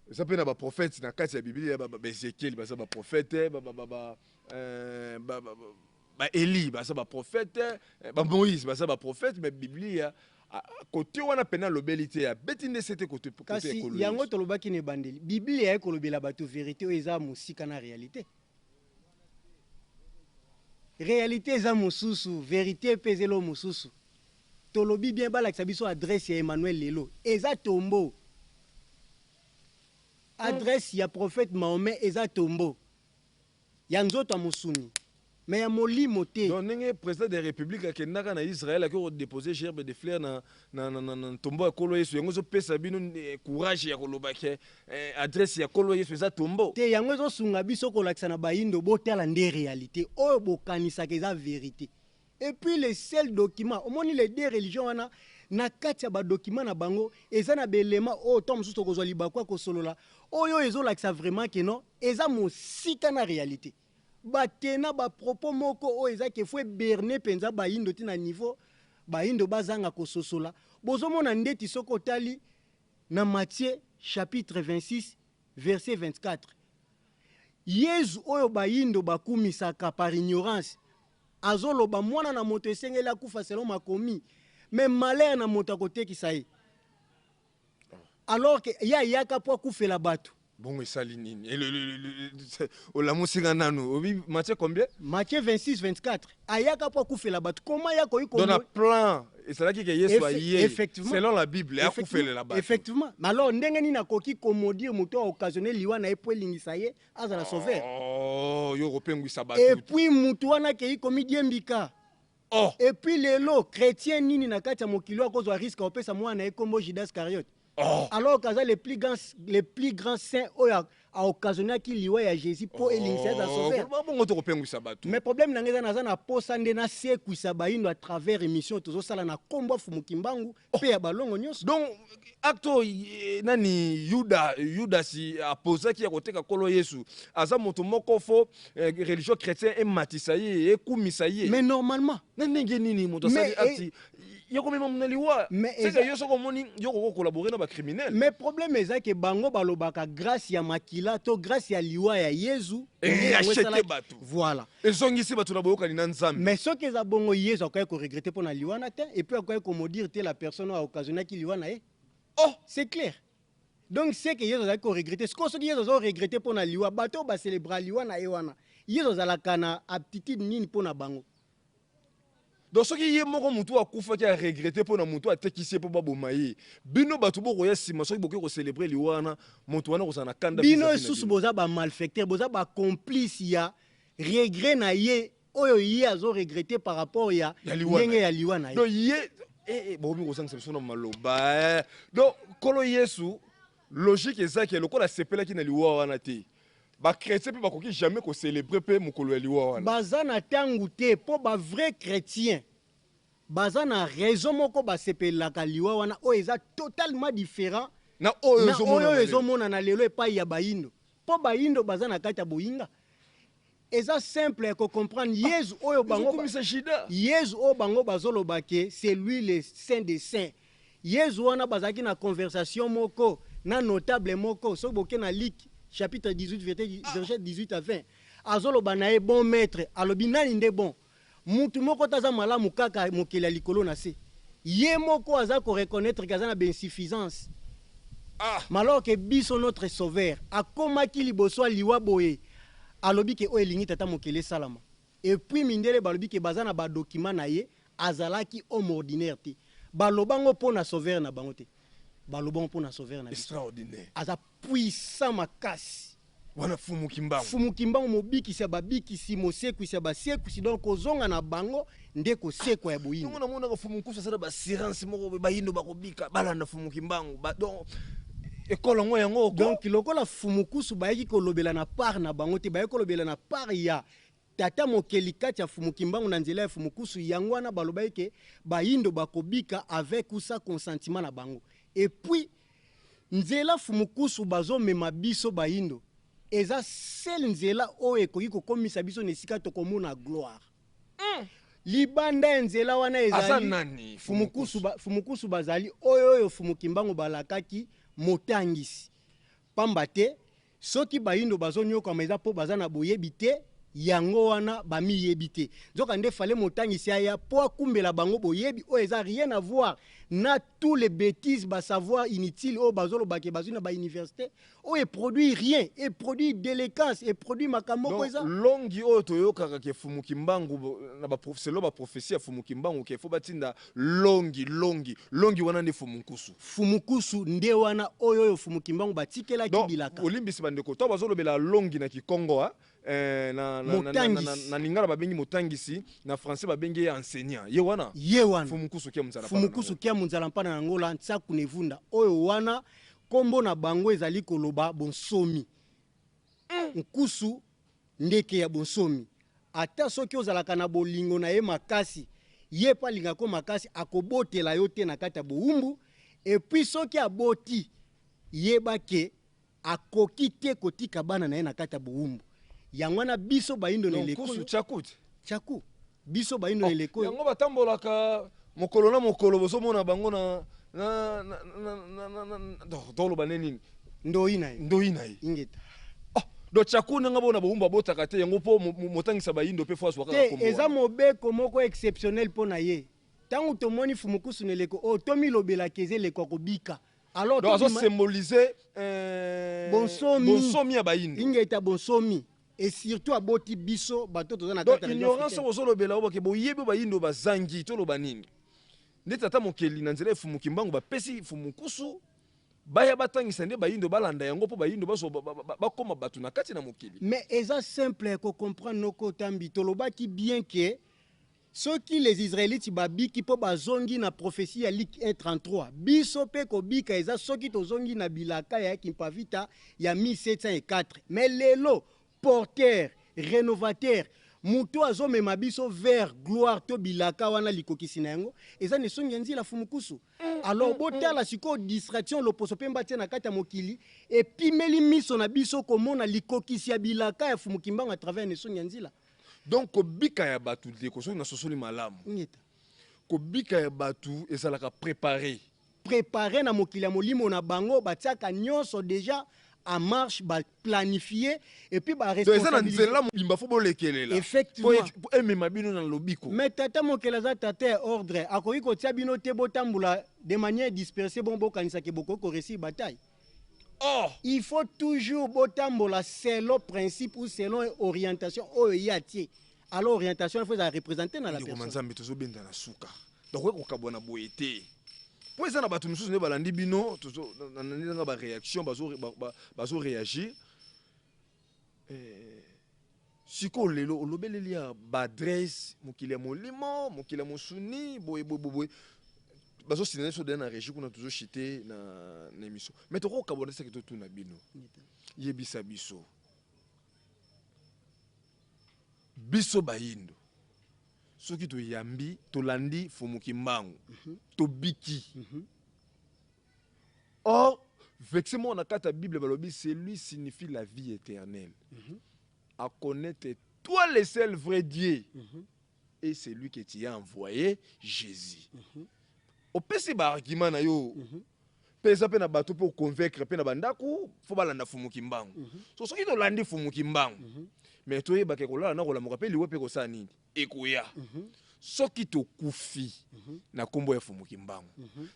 eza mpe na baprophète na kati ya Biblia, baEzekiel baza baprophète, baEli baza baprophète, baMoïse baza baprophète, mais Biblia kote wana pena alobeli te, abeti nde se te kote. Kasi yango tolobaki na ebandeli, Biblia ekolobela bato vérité oyo eza mosika na réalité. Réalité eza mosusu, vérité mpe eza eloko mosusu. Tolobi bien, balakisa biso adresse ya Emmanuel lelo eza tombeau. Adresse ya prophète Mahomet eza tombeau ya nzoto ya mosuni, mais ya molimo te. Donc ndenge président de la République akendaka na Israël, akoki kodépose gerbe de fleur na tombeau ya Nkolo Yesu, yango ezopesa bino courage ya koloba ke adresse ya Nkolo Yesu eza tombeau? Te, yango ezosunga biso kolakisa na bayindo: botala nde réalité oyo bokanisaka eza vérité. Et puis le seul document omoni, les deux religions wana, na kati ya badocument na bango eza na belema oyo to mosusu tokozwa libaku ya kosolola, oyo ezolakisa vraiment ke non, eza mosika na réalité. Batena bapropos moko oyo eza ke faut eberner mpenza bayindo ti na niveau bayindo bazanga kososola. Bozomona ndeti soki otali na Matthieu chapitre 26 verset 24, Yezu oyo bayindo bakumisaka par ignorance azoloba: mwana na moto esengeli akufa selon makomi, mais malheur na moto akotekisa ye, alors ke ye ayaka mpo akufela bato. Bongo esali nini? Olamusinga nanu, obi Matthieu combien? Matthieu 26 24. Ayaka mpo akufela bato, koma ya koyi? Donc na plan ezalaki ke Yesu aye selon la Bible akufelela bato. Effectivement. Mais alors ndenge nini akoki komaudire moto aoccasionne liwa na ye mpo elingisa ye azala sauveur? Oh, yo kopengwisa bato. Et puis mutu wana akei komidiembika. Oh. Et puis lelo chrétien nini na kati ya mokili oyo akozwa risque akopesa mwana na ye kombo Judas Iscariote? Oh. Alors qu'aza le plus grand saint oyo aoccasionnaki liwa ya Jésus mpo elingisa ye aza sauveur. Oh, bongo tokopengwisa bato. Mais problème na ngai eza, naza na posa nde nasekwisa bayindo à travers émission tozosala na kombo ya Fumu Kimbangu mpe ya balongo nyonso. Donc acte oyo nani, Yudasi apozaki ya koteka Nkolo Yesu, aza moto moko fo religion chrétien ematisa ye, ekumisa ye? Mais normalement. Na ndenge nini moto asali acte ya komema na liwa? Seke yo soki omoni yo kokocollaborer na bacriminel. Mais problème eza ke bango balobaka grâce ya makila to grâce ya liwa ya Yezu nde yango eracheter bato. Voilà. Ezongisi bato na boyokani na Nzambe. Mais soki eza bongo, Yezu akoki koregretter mpo na liwa wana te, et puis akoki komaudire te la personne oyo aoccasionnaki liwa na ye. Oh. C'est clair. Donc c'est que Yezu azalaki koregretter. Sikoyo soki Yezu azoregretter mpo na liwa, bato oyo bacélébra liwa na ye wana, Yezu azalaka na aptitude nini mpo na bango? Donc soki ye moko motu akufaki aregretter mpo na motu atekisi ye mpo baboma ye, bino bato bokoya nsima, soki bokoki kocélébrer liwa wana, moto wana kozala na kanda bino vis-à-vis na lisusu bino. Boza bamalfaiteur, boza bacomplice ya regret na ye oyo ye azoregretter par rapport ya Ya liwa na ndenge ye. Ya liwa na ye. Donc ye bokomi kozangisa biso na maloba. Donc Nkolo Yesu, logique ezaki lokola asepelaki na liwa wana te, bachrétien mpe bakoki jamais kocélébrer mpe mokolo ya liwa wana. Baza na ntango te, mpo bavrai chrétien baza na raison moko basepelelaka liwa wana oyo eza totalement différent na oyo na ezomonana oyo lelo. Ezomonana lelo epai ya bayindo, mpo bayindo baza na kati ya boyinga. Eza simple ya kocomprendre. Yezu oyo bango ezokumisa Judas. Yezu oyo bango bazoloba ke c'est lui le saint des saints, Yezu wana bazalaki na conversation moko na notable moko. Soki boke na Luc chapitre 18 verset 18 à 20, azoloba na ye: "Bon maître." Alobi: "Nani nde bon?" "Mutu moko te aza malamu, kaka mokili ya likolo na se." Ye moko aza koreconnaître ke aza na bainsuffisance. Ah. Mais alors ke biso, notre sauveur akomaki liboso ya liwa boye, alobi ke oyo elingi tata mokili esalama. Et puis mindele balobi ke baza na badocument na ye, azalaki homme ordinaire te. Balobango mpo na sauveur na bango te, balobango mpo na sauveur na biso. Extraordinaire. Aza puissant makasi. Wana Fumu Kimbangu. Fumu Kimbangu, mobikisi ya babikisi, mosekwisi ya basekwisi. Donc kozonga na bango nde kosekwa ya boyindo. Ntongo namonaka Fumu Nkusu asala baassurance moko boye, bayindo bakobika, balanda Fumu Kimbangu. Donc ekole yango Donc lokola Fumu Kusu bayaki kolobela na part na bango te, bayaki kolobela na part ya tata mokeli kati ya Fumu Kimbangu na nzela ya Fumu Kusu, yango wana balobaki ke bayindo bakobika avec ou sans consentiment na bango. Et puis nzela Fumu Kusu bazomema biso bayindo eza seule nzela oyo ekoki kokomisa biso na esika tokomona gloire. Libanda ya nzela wana aza ezali nani? Fumukusu Fumukusu bazali oyo Fumu Kimbangu balakaki motangisi, pamba te soki bayindo bazonyokama eza mpo baza na boyebi te Yango wana bamiyebi te. Nzokande fallait motangisi aya po akumbela bango boyebi oyo eza rien à voir na tous les betises ba savoir inutile oyo bazoloba ke bazwi na ba universite oyo e produit rien, e produit delequance, e produit makambo moko Donc eza. Longi oyo toyokaka ke Fumu Kimbangu na ba selon ba prophetie ya Fumu Kimbangu ke faut batinda longi longi longi wana nde Fumu Nkusu. Fumu Nkusu nde wana oyo oyo Fumu Kimbangu batikelaki Donc bilaka. Bolimbisi ba ndeko tango bazolobela longi na kikongo ah eh, na, na, na, na, na, Motangisi. na lingala babengi motangisi, na français babengi ye enseignant. Ye wana Ye wana. Fumu Nkusu kia munzala Fumu mpana Nkusu nango. kia munzala mpana na ngola Nsaku ne Vunda. Oyo wana kombo na bango ezali koloba bonsomi. Nkusu ndeke ya bonsomi. Ata soki ozalaka na bolingo na ye makasi, ye pe alingaka yo makasi, akobotela yo te na kati ya bowumbu. Et puis soki aboti, yeba ke akoki te kotika bana na ye na kati ya bowumbu. Yango wana biso bayindo na Donc, eleko Nkusu oyo, Tchaku te? Tchaku. Biso bayindo na Oh, eleko oyo. yango batambolaka mokolo na mokolo, bozomona bango na na na na na na na na donc toloba nde nini? Ndoyi na ye. Ndoyi na ye. Ingeta. Oh, donc Tchaku ndenge bona bowumbu abotaka te, yango po motangisa bayindo pe fo azwa kaka Te, kombo eza wana. mobeko moko exceptionnel po na ye. Tango tomoni Fumukusu na eleko oyo, tomilobelaka eza eleko ya kobika. Alors, donc azo tobima symboliser bonsomi. Bonsomi ya bayindo. Ingeta bonsomi. Et surtout aboti biso bato toza na Donc kati ya région ignorance africaine. bozolobela oyo ke boyebi oyo bayindo bazangi, toloba nini? Nde tata mokeli na nzela ya Fumu Kimbangu bapesi Fumu Nkusu baya batangisa nde bayindo balanda yango mpo bayindo bazwa bakoma bato na kati na mokili. Mais eza simple ya ko comprendre noko Tambi, tolobaki bien que soki les Israélites babiki mpo bazongi na prophétie ya Luc 1:33, biso mpe kobika eza soki tozongi na bilaka ya Kimpavita ya 1704. Mais lelo porteur, rénovateur, moto azomema biso vers gloire to bilaka wana likokisi na yango eza na esongi ya nzila Fumukusu. Alors botala sikoyo distraction loposo mpe mbatia na kati ya mokili epimeli miso na biso komona likokisi ya bilaka ya Fumu Kimbangu à travers na esongi ya nzila. Donc kobika ya bato ndeko, soki nasosoli malamu, Ngeta. kobika ya bato ezalaka préparé. Préparé na mokili ya molimo na bango, batiaka nyonso déjà en marche, ba planifié et puis ba Donc eza na responsabiliser. nzela mobimba fo bolekelela. Effectivement. Po emema bino na lobiko. Mais tata mokeli aza tata ya ordre, akoki kotia bino te botambola de manière dispersée, bon bokanisaka bokoki ko réussir bataille. Oh! Il faut toujours botambola selon principe ou selon orientation oyo ye atie. Alors orientation il faut la représenter na la Ndeko personne. Manzambe tozobenda na suka. Donc okoki kokabwa na boye te. Po eza na bato mosusu nde balandi bino, tozo, na, na, na, na ba réaction, bazo, ba, ba, bazo réagir. Sikoyo lelo olobeleli ya ba adresse, mokili ya molimo, mokili ya mosuni, boye, boye, boye, boye. Bazo signaler so na régie kuna tozo chiter na émission. Mais toko kabona saki totuna bino. Yebisa biso. Biso bayindo. Soki toyambi, tolandi Fumu Kimbangu. Tobiki. Or, verset moko na kati ya Bible balobi, celui signifie la vie éternelle. À connaître toi le seul vrai Dieu. Et c'est lui que tu as envoyé, Jésus. Opesi ba argument na yo. Pesa pe na bato po convaincre pe na bandako, fo balanda Fumu Kimbangu. So soki tolandi Fumu Kimbangu. Mais toyebaka kolala na kolamuka pe liwa pe kosala nini? Ekoya. Soki tokufi na kombo ya Fumu Kimbangu.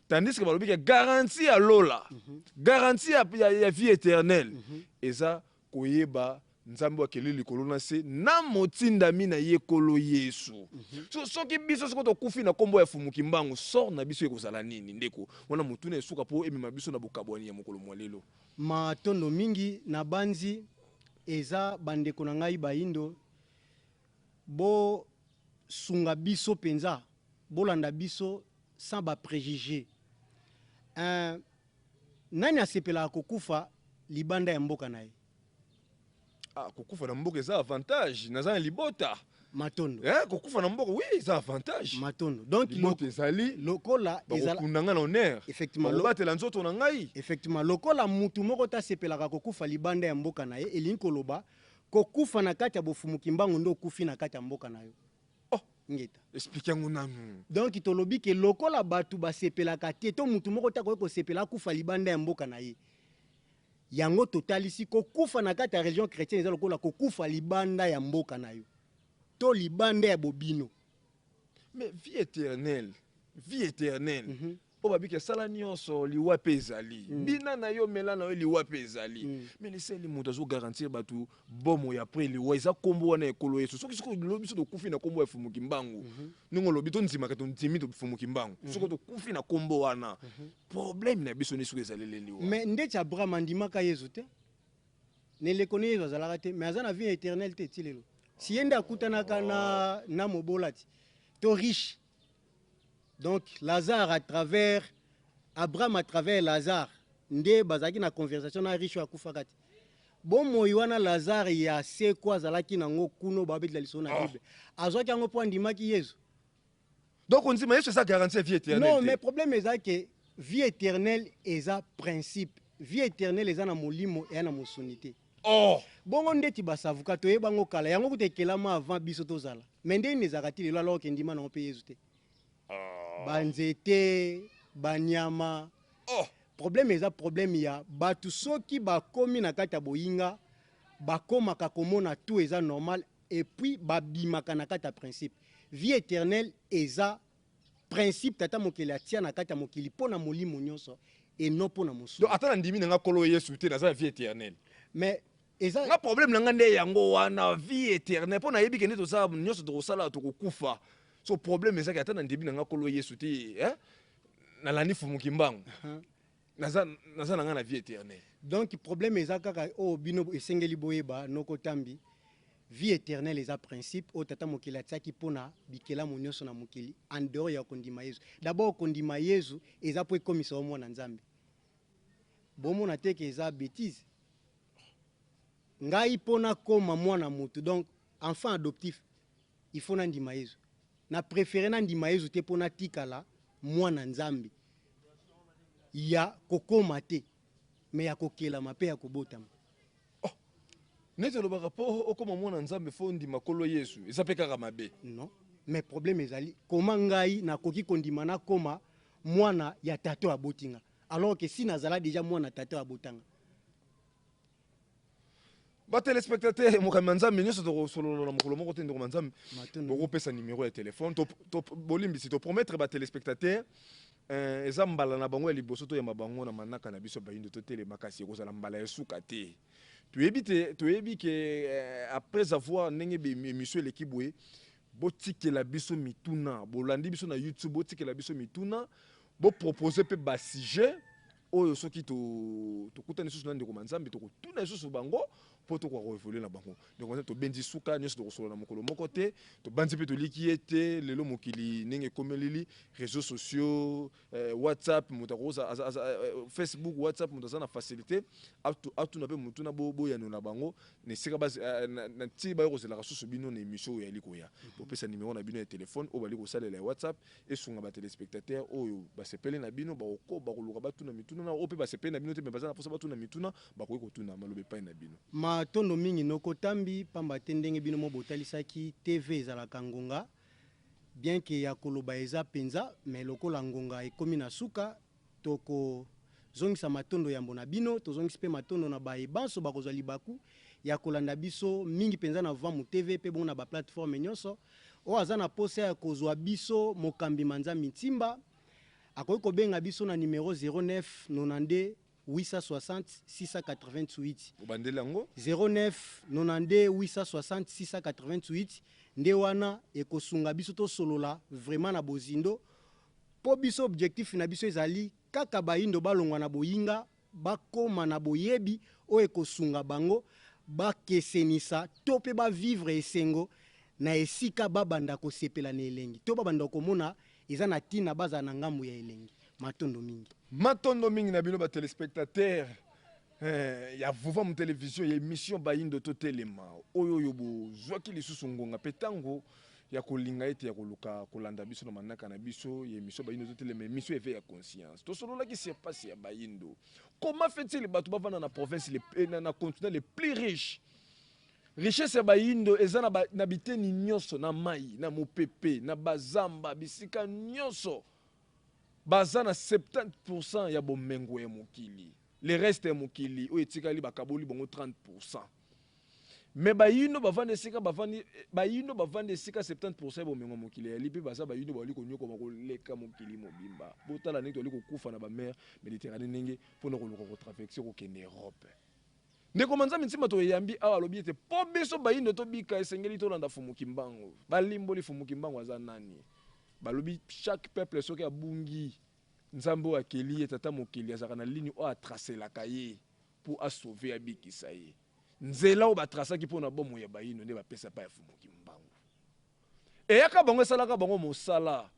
Tandis que balobi ke garantie ya lola, garantie ya vie éternelle, eza koyeba Nzambe akeli likolo na se na motindami na ye kolo Yesu. So, soki biso soko tokufi na kombo ya Fumu Kimbangu, sort na biso ekozala nini ndeko? Wana motuna esuka po emema biso na bokabwani ya mokolo mwa lelo. Matondo mingi na banzi eza bandeko na ngai bayindo, bo sunga biso penza, bolanda biso sans ba préjugés. Nani asepelaka kokufa libanda ya mboka na ye? Ah, kokufa na mboka eza avantage, naza na libota. Matondo. Kokufa na mboka, oui, eza avantage. Matondo. Donc, libota ezali, lokola ezala bakokunda nga na honneur. Effectivement, Bakobatela nzoto na ngai. Effectivement, lokola mutu moko ta sepelaka kokufa libanda ya mboka na ye, elingi koloba kokufa na kati ya bofumu Kimbangu nde okufi na kati ya mboka na yo. Oh. Ngeta. Explique yango nanu. Donc tolobi ke lokola bato basepelaka te to mutu moko ta koki kosepela akufa libanda ya mboka na ye. Yango totalisi kokufa na kati ya religion chrétienne eza lokola kokufa libanda ya mboka na yo to libanda ya bobino. Mais vie éternelle, vie éternelle, oyo babiki esala nyonso, liwa mpe ezali. Bina na yo, mela na yo, liwa mpe ezali. Mais leseli moto azogarantir bato bomoi après liwa eza nkombo wana ekolo Yesu. Soki lobi biso tokufi na nkombo ya Fumuki Mbangu, ndenge olobi, tondimaka, tondimi Fumuki Mbangu, soki tokufi na nkombo wana, problème na biso nde soki ezaleli liwa. Mais ndeti Abraham andimaka Yezu te, na eleko ne Yezu azalaka te, mais aza na vie éternelle te ti lelo. Si ye nde akutanaka na mobola ti to riche, donc Lazare à travers Abraham, à travers Lazare nde bazalaki na conversation na riche oyo akufaka te. Bomoi wana Lazare ya seko azalaki nango kuno, babetela lisolo na Bible, azwaki yango mpo andimaki Yezu. Donc ondima Yesu eza garantie ya vie éternelle? Non. Te. Mais problème eza ke vie éternelle eza principe. Vie éternelle eza na molimo, eya na mosuni te. Oh. Bongo ndeti basavuka, toyebango kala, yango kuta ekelama avant biso tozala. Mais ndenge nini ezalaka ti lelo alors ke ndima nango mpe Yezu te? Banzete, banyama. Oh. Problème eza problème ya bato. Soki bakomi na kati ya boyinga, bakomaka komona tout eza normal et puis babimaka na kati ya principe. Vie éternelle eza principe tata mokili atia na kati ya mokili mpo na molimo nyonso et non mpo na mosuni. Donc ata na ndimi na nga nkolo Yesu te, naza na vie éternelle? Mais eza Nga problème na nga nde yango wana, vie éternelle, mpo nayebi ke nde tozala nyonso tokosala, tokokufa. So problème ezaki ata na ndimi na nga nkolo Yesu te, eh? Nalandi Fumuki Mbangu, naza na nga na vie éternelle? Donc problème eza kaka oyo bino esengeli boyeba, noko Tambi: vie éternelle eza principe oyo tata mokili atiaki mpona bikelamu nyonso na mokili, en dehors ya kondima Yezu. D'abord kondima Yezu eza mpo ekomisa yo mwana Nzambe. Bomona te ke eza bêtise? Ngai mpo nakóma mwana motu, donc enfant adoptif, il faut nandima Yezu. Na préféré nandima Yezu te mpo natikala mwana Nzambe ya kokóma te, mais ya kokelama mpe ya kobotama. Neti olobaka mpo okóma mwana Nzambe fo ndima nkolo Yesu, eza mpe kaka mabe? Non, mais problème ezali koma ngai nakoki kondima nakóma mwana ya tata oyo abotinga alors que si nazala déjà mwana tata oyo abotanga? Batéléspectateur, mokambi ya Nzambe nyonso, tokosolola na mokolo moko te. Ndeko Nzambe, Matondo. bokopesa numéro ya telefone. Bolimbisi, topromettre batéléspectateur, eza mbala na bango ya liboso toyamba bango na manaka na biso Bayindo Totelema, kasi ekozala mbala ya suka te. Toyebi te, toyebi ke après avoir ndenge émission eleki boye, botikela biso mituna. Bolandi biso na YouTube, botikela biso mituna, bopropose mpe basujet oyo soki tokutani lisusu na ndeko Manzambe, tokotuna lisusu bango mpo tokoka koévoluer na bango. Ndeko Manzambe, tobendi suka. Nyonso tokosolola na mokolo moko te. Tobandi mpe toliki ye te. Lelo mokili ndenge ekomelili, réseaux sociaux, WhatsApp, moto akoza Facebook, WhatsApp, moto aza na facilité atuna mpe motuna, boyanola bango na esika na nti bayo kozelaka susu bino na émission oyo yali koya. Bopesa numéro na bino ya telefone oyo bali kosalela ya WhatsApp, esunga batelespectateur oyo basepeli na bino, bakoko bakoluka batuna mituna na oyo mpe basepeli na bino te, me baza na mposa batuna mituna, bakoki kotuna maloba epai na bino. Matondo mingi, noko Tambi, pamba te ndenge bino mo botalisaki, TV ezalaka ngonga. Bien ke ya koloba eza mpenza, mais lokola ngonga ekomi na suka, tokozongisa matondo yambo na bino. Tozongisi mpe matondo na baye banso bakozwa libaku ya kolanda biso mingi mpenza na Vamu TV mpe bongo na baplateforme nyonso. Oyo aza na posa ya kozwa biso, mokambi Manzambi Ntimba, akoki kobenga biso na numero 09 92 860 688. Obandeli yango. 09 92 860 688 nde wana ekosunga biso tosolola vraiment na bozindo, mpo biso objectif na biso ezali kaka bayindo balongwa na boyinga, bakóma na boyebi oyo ekosunga bango bakesenisa to mpe bavivre esengo na esika babanda kosepela na elengi to babanda komona eza na ntina bazala na ngambu ya elengi. Matondo mingi. Matondo mingi na bino batelespectateur ya Vuvamu Télévision, ya émission Bayindo Totelema, oyo bozwaki lisusu ngonga mpe ntango ya kolinga ete ya koluka kolanda biso na manaka na biso ya émission Bayindo Totelema, émission éveil ya conscience. Tosololaki sur pasi ya bayindo. Comment fait-il bato bavanda na province na continent le plus riche? Richesse ya bayindo eza na biteni nyonso, na mai, na mopepe, na bazamba, bisika nyonso. Baza na 70 ya bomengo ya mokili. Le reste ya mokili oyo etikali bakaboli bango 30 pourcent. Mais bayindo bavandi esika bavandi, bayindo bavandi esika 70 pourcent ya bomengo ya mokili eyali mpe baza bayindo bazali konyokoma koleka mokili mobimba. Botala ndenge tozali kokufa na ba mer Mediterranee ndenge mpo na koluka ko traverser kokende Europe. Ndeko Manzambi Nsimba toyambi awa alobi ete mpo biso bayindo tobika esengeli tolanda Fumu Kimbangu. Balimboli Fumu Kimbangu aza nani? Balobi chaque peuple soki abungi Nzambe oyo akeli ye, Tata Mokeli, azalaka na ligne oyo a tracelaka ye mpo a sauver, abikisa ye. Nzela oyo ba tracaki mpo na bomoi ya bayindo nde bapesa epai ya Fumu Kimbangu. Eyaka bango esalaka bango mosala.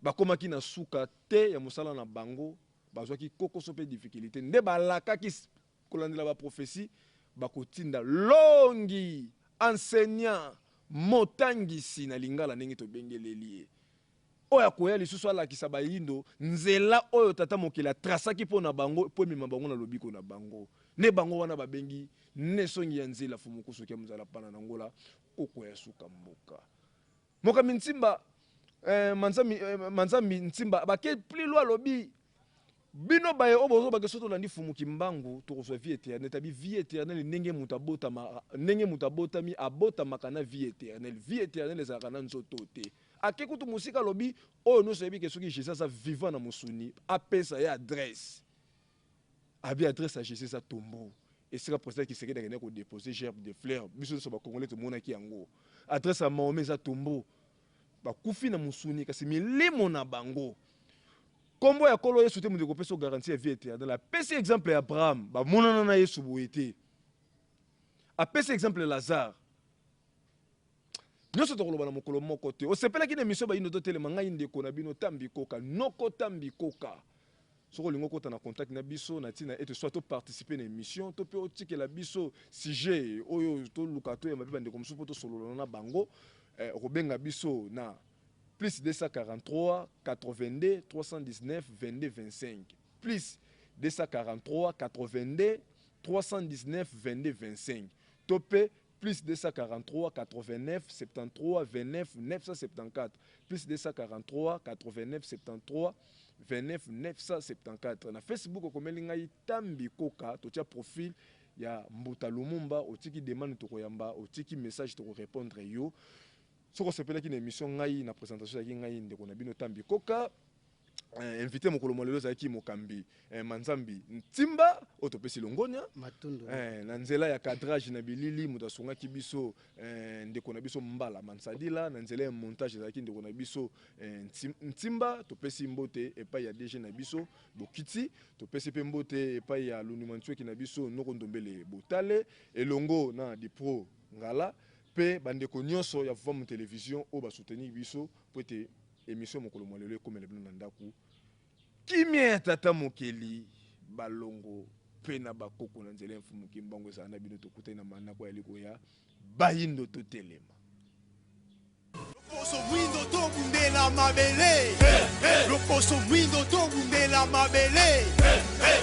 Bakomaki na suka te ya mosala na bango, bazwaki kokoso mpe difficulite nde balakaki kolandela ba propheties bakotinda longi, enseignant, motangisi na lingala ndenge tobengeleli ye. Oyo akoya lisusu alakisa bayindo nzela oyo Tata Mokeli a tracaki mpo na bango mpo emema bango na lobiko na bango. Nde bango wana babengi Nesongi ya Nzela Fumu Kusuki ya Muzala Pana na Ngola Koko ya suka mboka. Mokambi Nsimba eh, Manzambi, eh, Manzambi Nsimba bake plus loin alobi Bino baye oyo bozo bake soki tolandi Fumu Kimbangu tokozwa vie eternelle tabi vie eternelle ndenge mutu abotama ndenge mutu abotami abotamaka na vie eternelle vie eternelle ezalaka na nzoto te ake kutu musika alobi oyo nionso ayebi ke soki Jesus aza vivant na musuni apesa ye adresse abi adresse ya Jesus eza tombeau esika president Kisekedi akendaki ko deposer gerbe de fleurs biso nionso ba congolais tomonaki yango adresse ya Mahomet eza tombeau bakufi na musuni kasi milimo na bango Kombo ya Nkolo Yesu te moto ekopesa yo garantie ya vie eternelle. Apesi exemple ya Abraham, bamonana na Yesu boye te. Apesi exemple ya Lazare. Nionso tokoloba na mokolo moko te. Osepelaki na emission Bayindo totelema, ngai ndeko na bino Tambi Koka, noko Tambi Koka. Soki olingi okota na contact na biso na tina ete soit to participer na emission to pe otikela biso sujet oyo toluka toyamba pe bandeko mosusu po tosolola na bango, eh, okobenga biso na plus 243 82 319 22 25 plus 243 82 319 22 25 to pe plus 243 89 73 29 974 plus 243 89 73 29 974 na Facebook okomeli ngai Tambi Koka totia profil ya Mbuta Lumumba otiki demande tokoyamba otiki message toko repondre yo. Soki osepelaki na emission ngai na presentation ezalaki ngai ndeko na bino Tambi Koka. Eh, invité mokolo mwa lelo ezalaki mokambi eh, Manzambi Ntimba oyo topesi longonya Matondo. eh, na nzela ya cadrage na bilili moto asungaki biso eh, ndeko na biso Mbala Mansadila, na nzela ya montage ezalaki ndeko na biso eh, Ntimba. Topesi mbote epai ya DG na biso Bokiti, topesi mpe mbote epai ya Lunuma Ntsweki na biso Noko Ndombele Botale elongo na Dipro Ngala Pe ba ndeko nionso ya Vuvamu Television oyo ba soutenir biso po ete emission ya mokolo mua lelo ekomela bino na ndaku. Kimia ya Tata Mokeli, balongo pe na ba koko na nzela ya Mfumu Kimbangu ezala na bino. Tokutani na manako ayali koya. Bayindo totelema. Loposo mwindo tobundela mabele. Loposo mwindo tobundela mabele.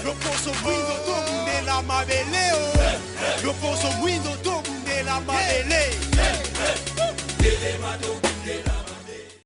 Loposo mwindo tobundela mabele oh. Loposo mwindo tobundela mabele. Telema to.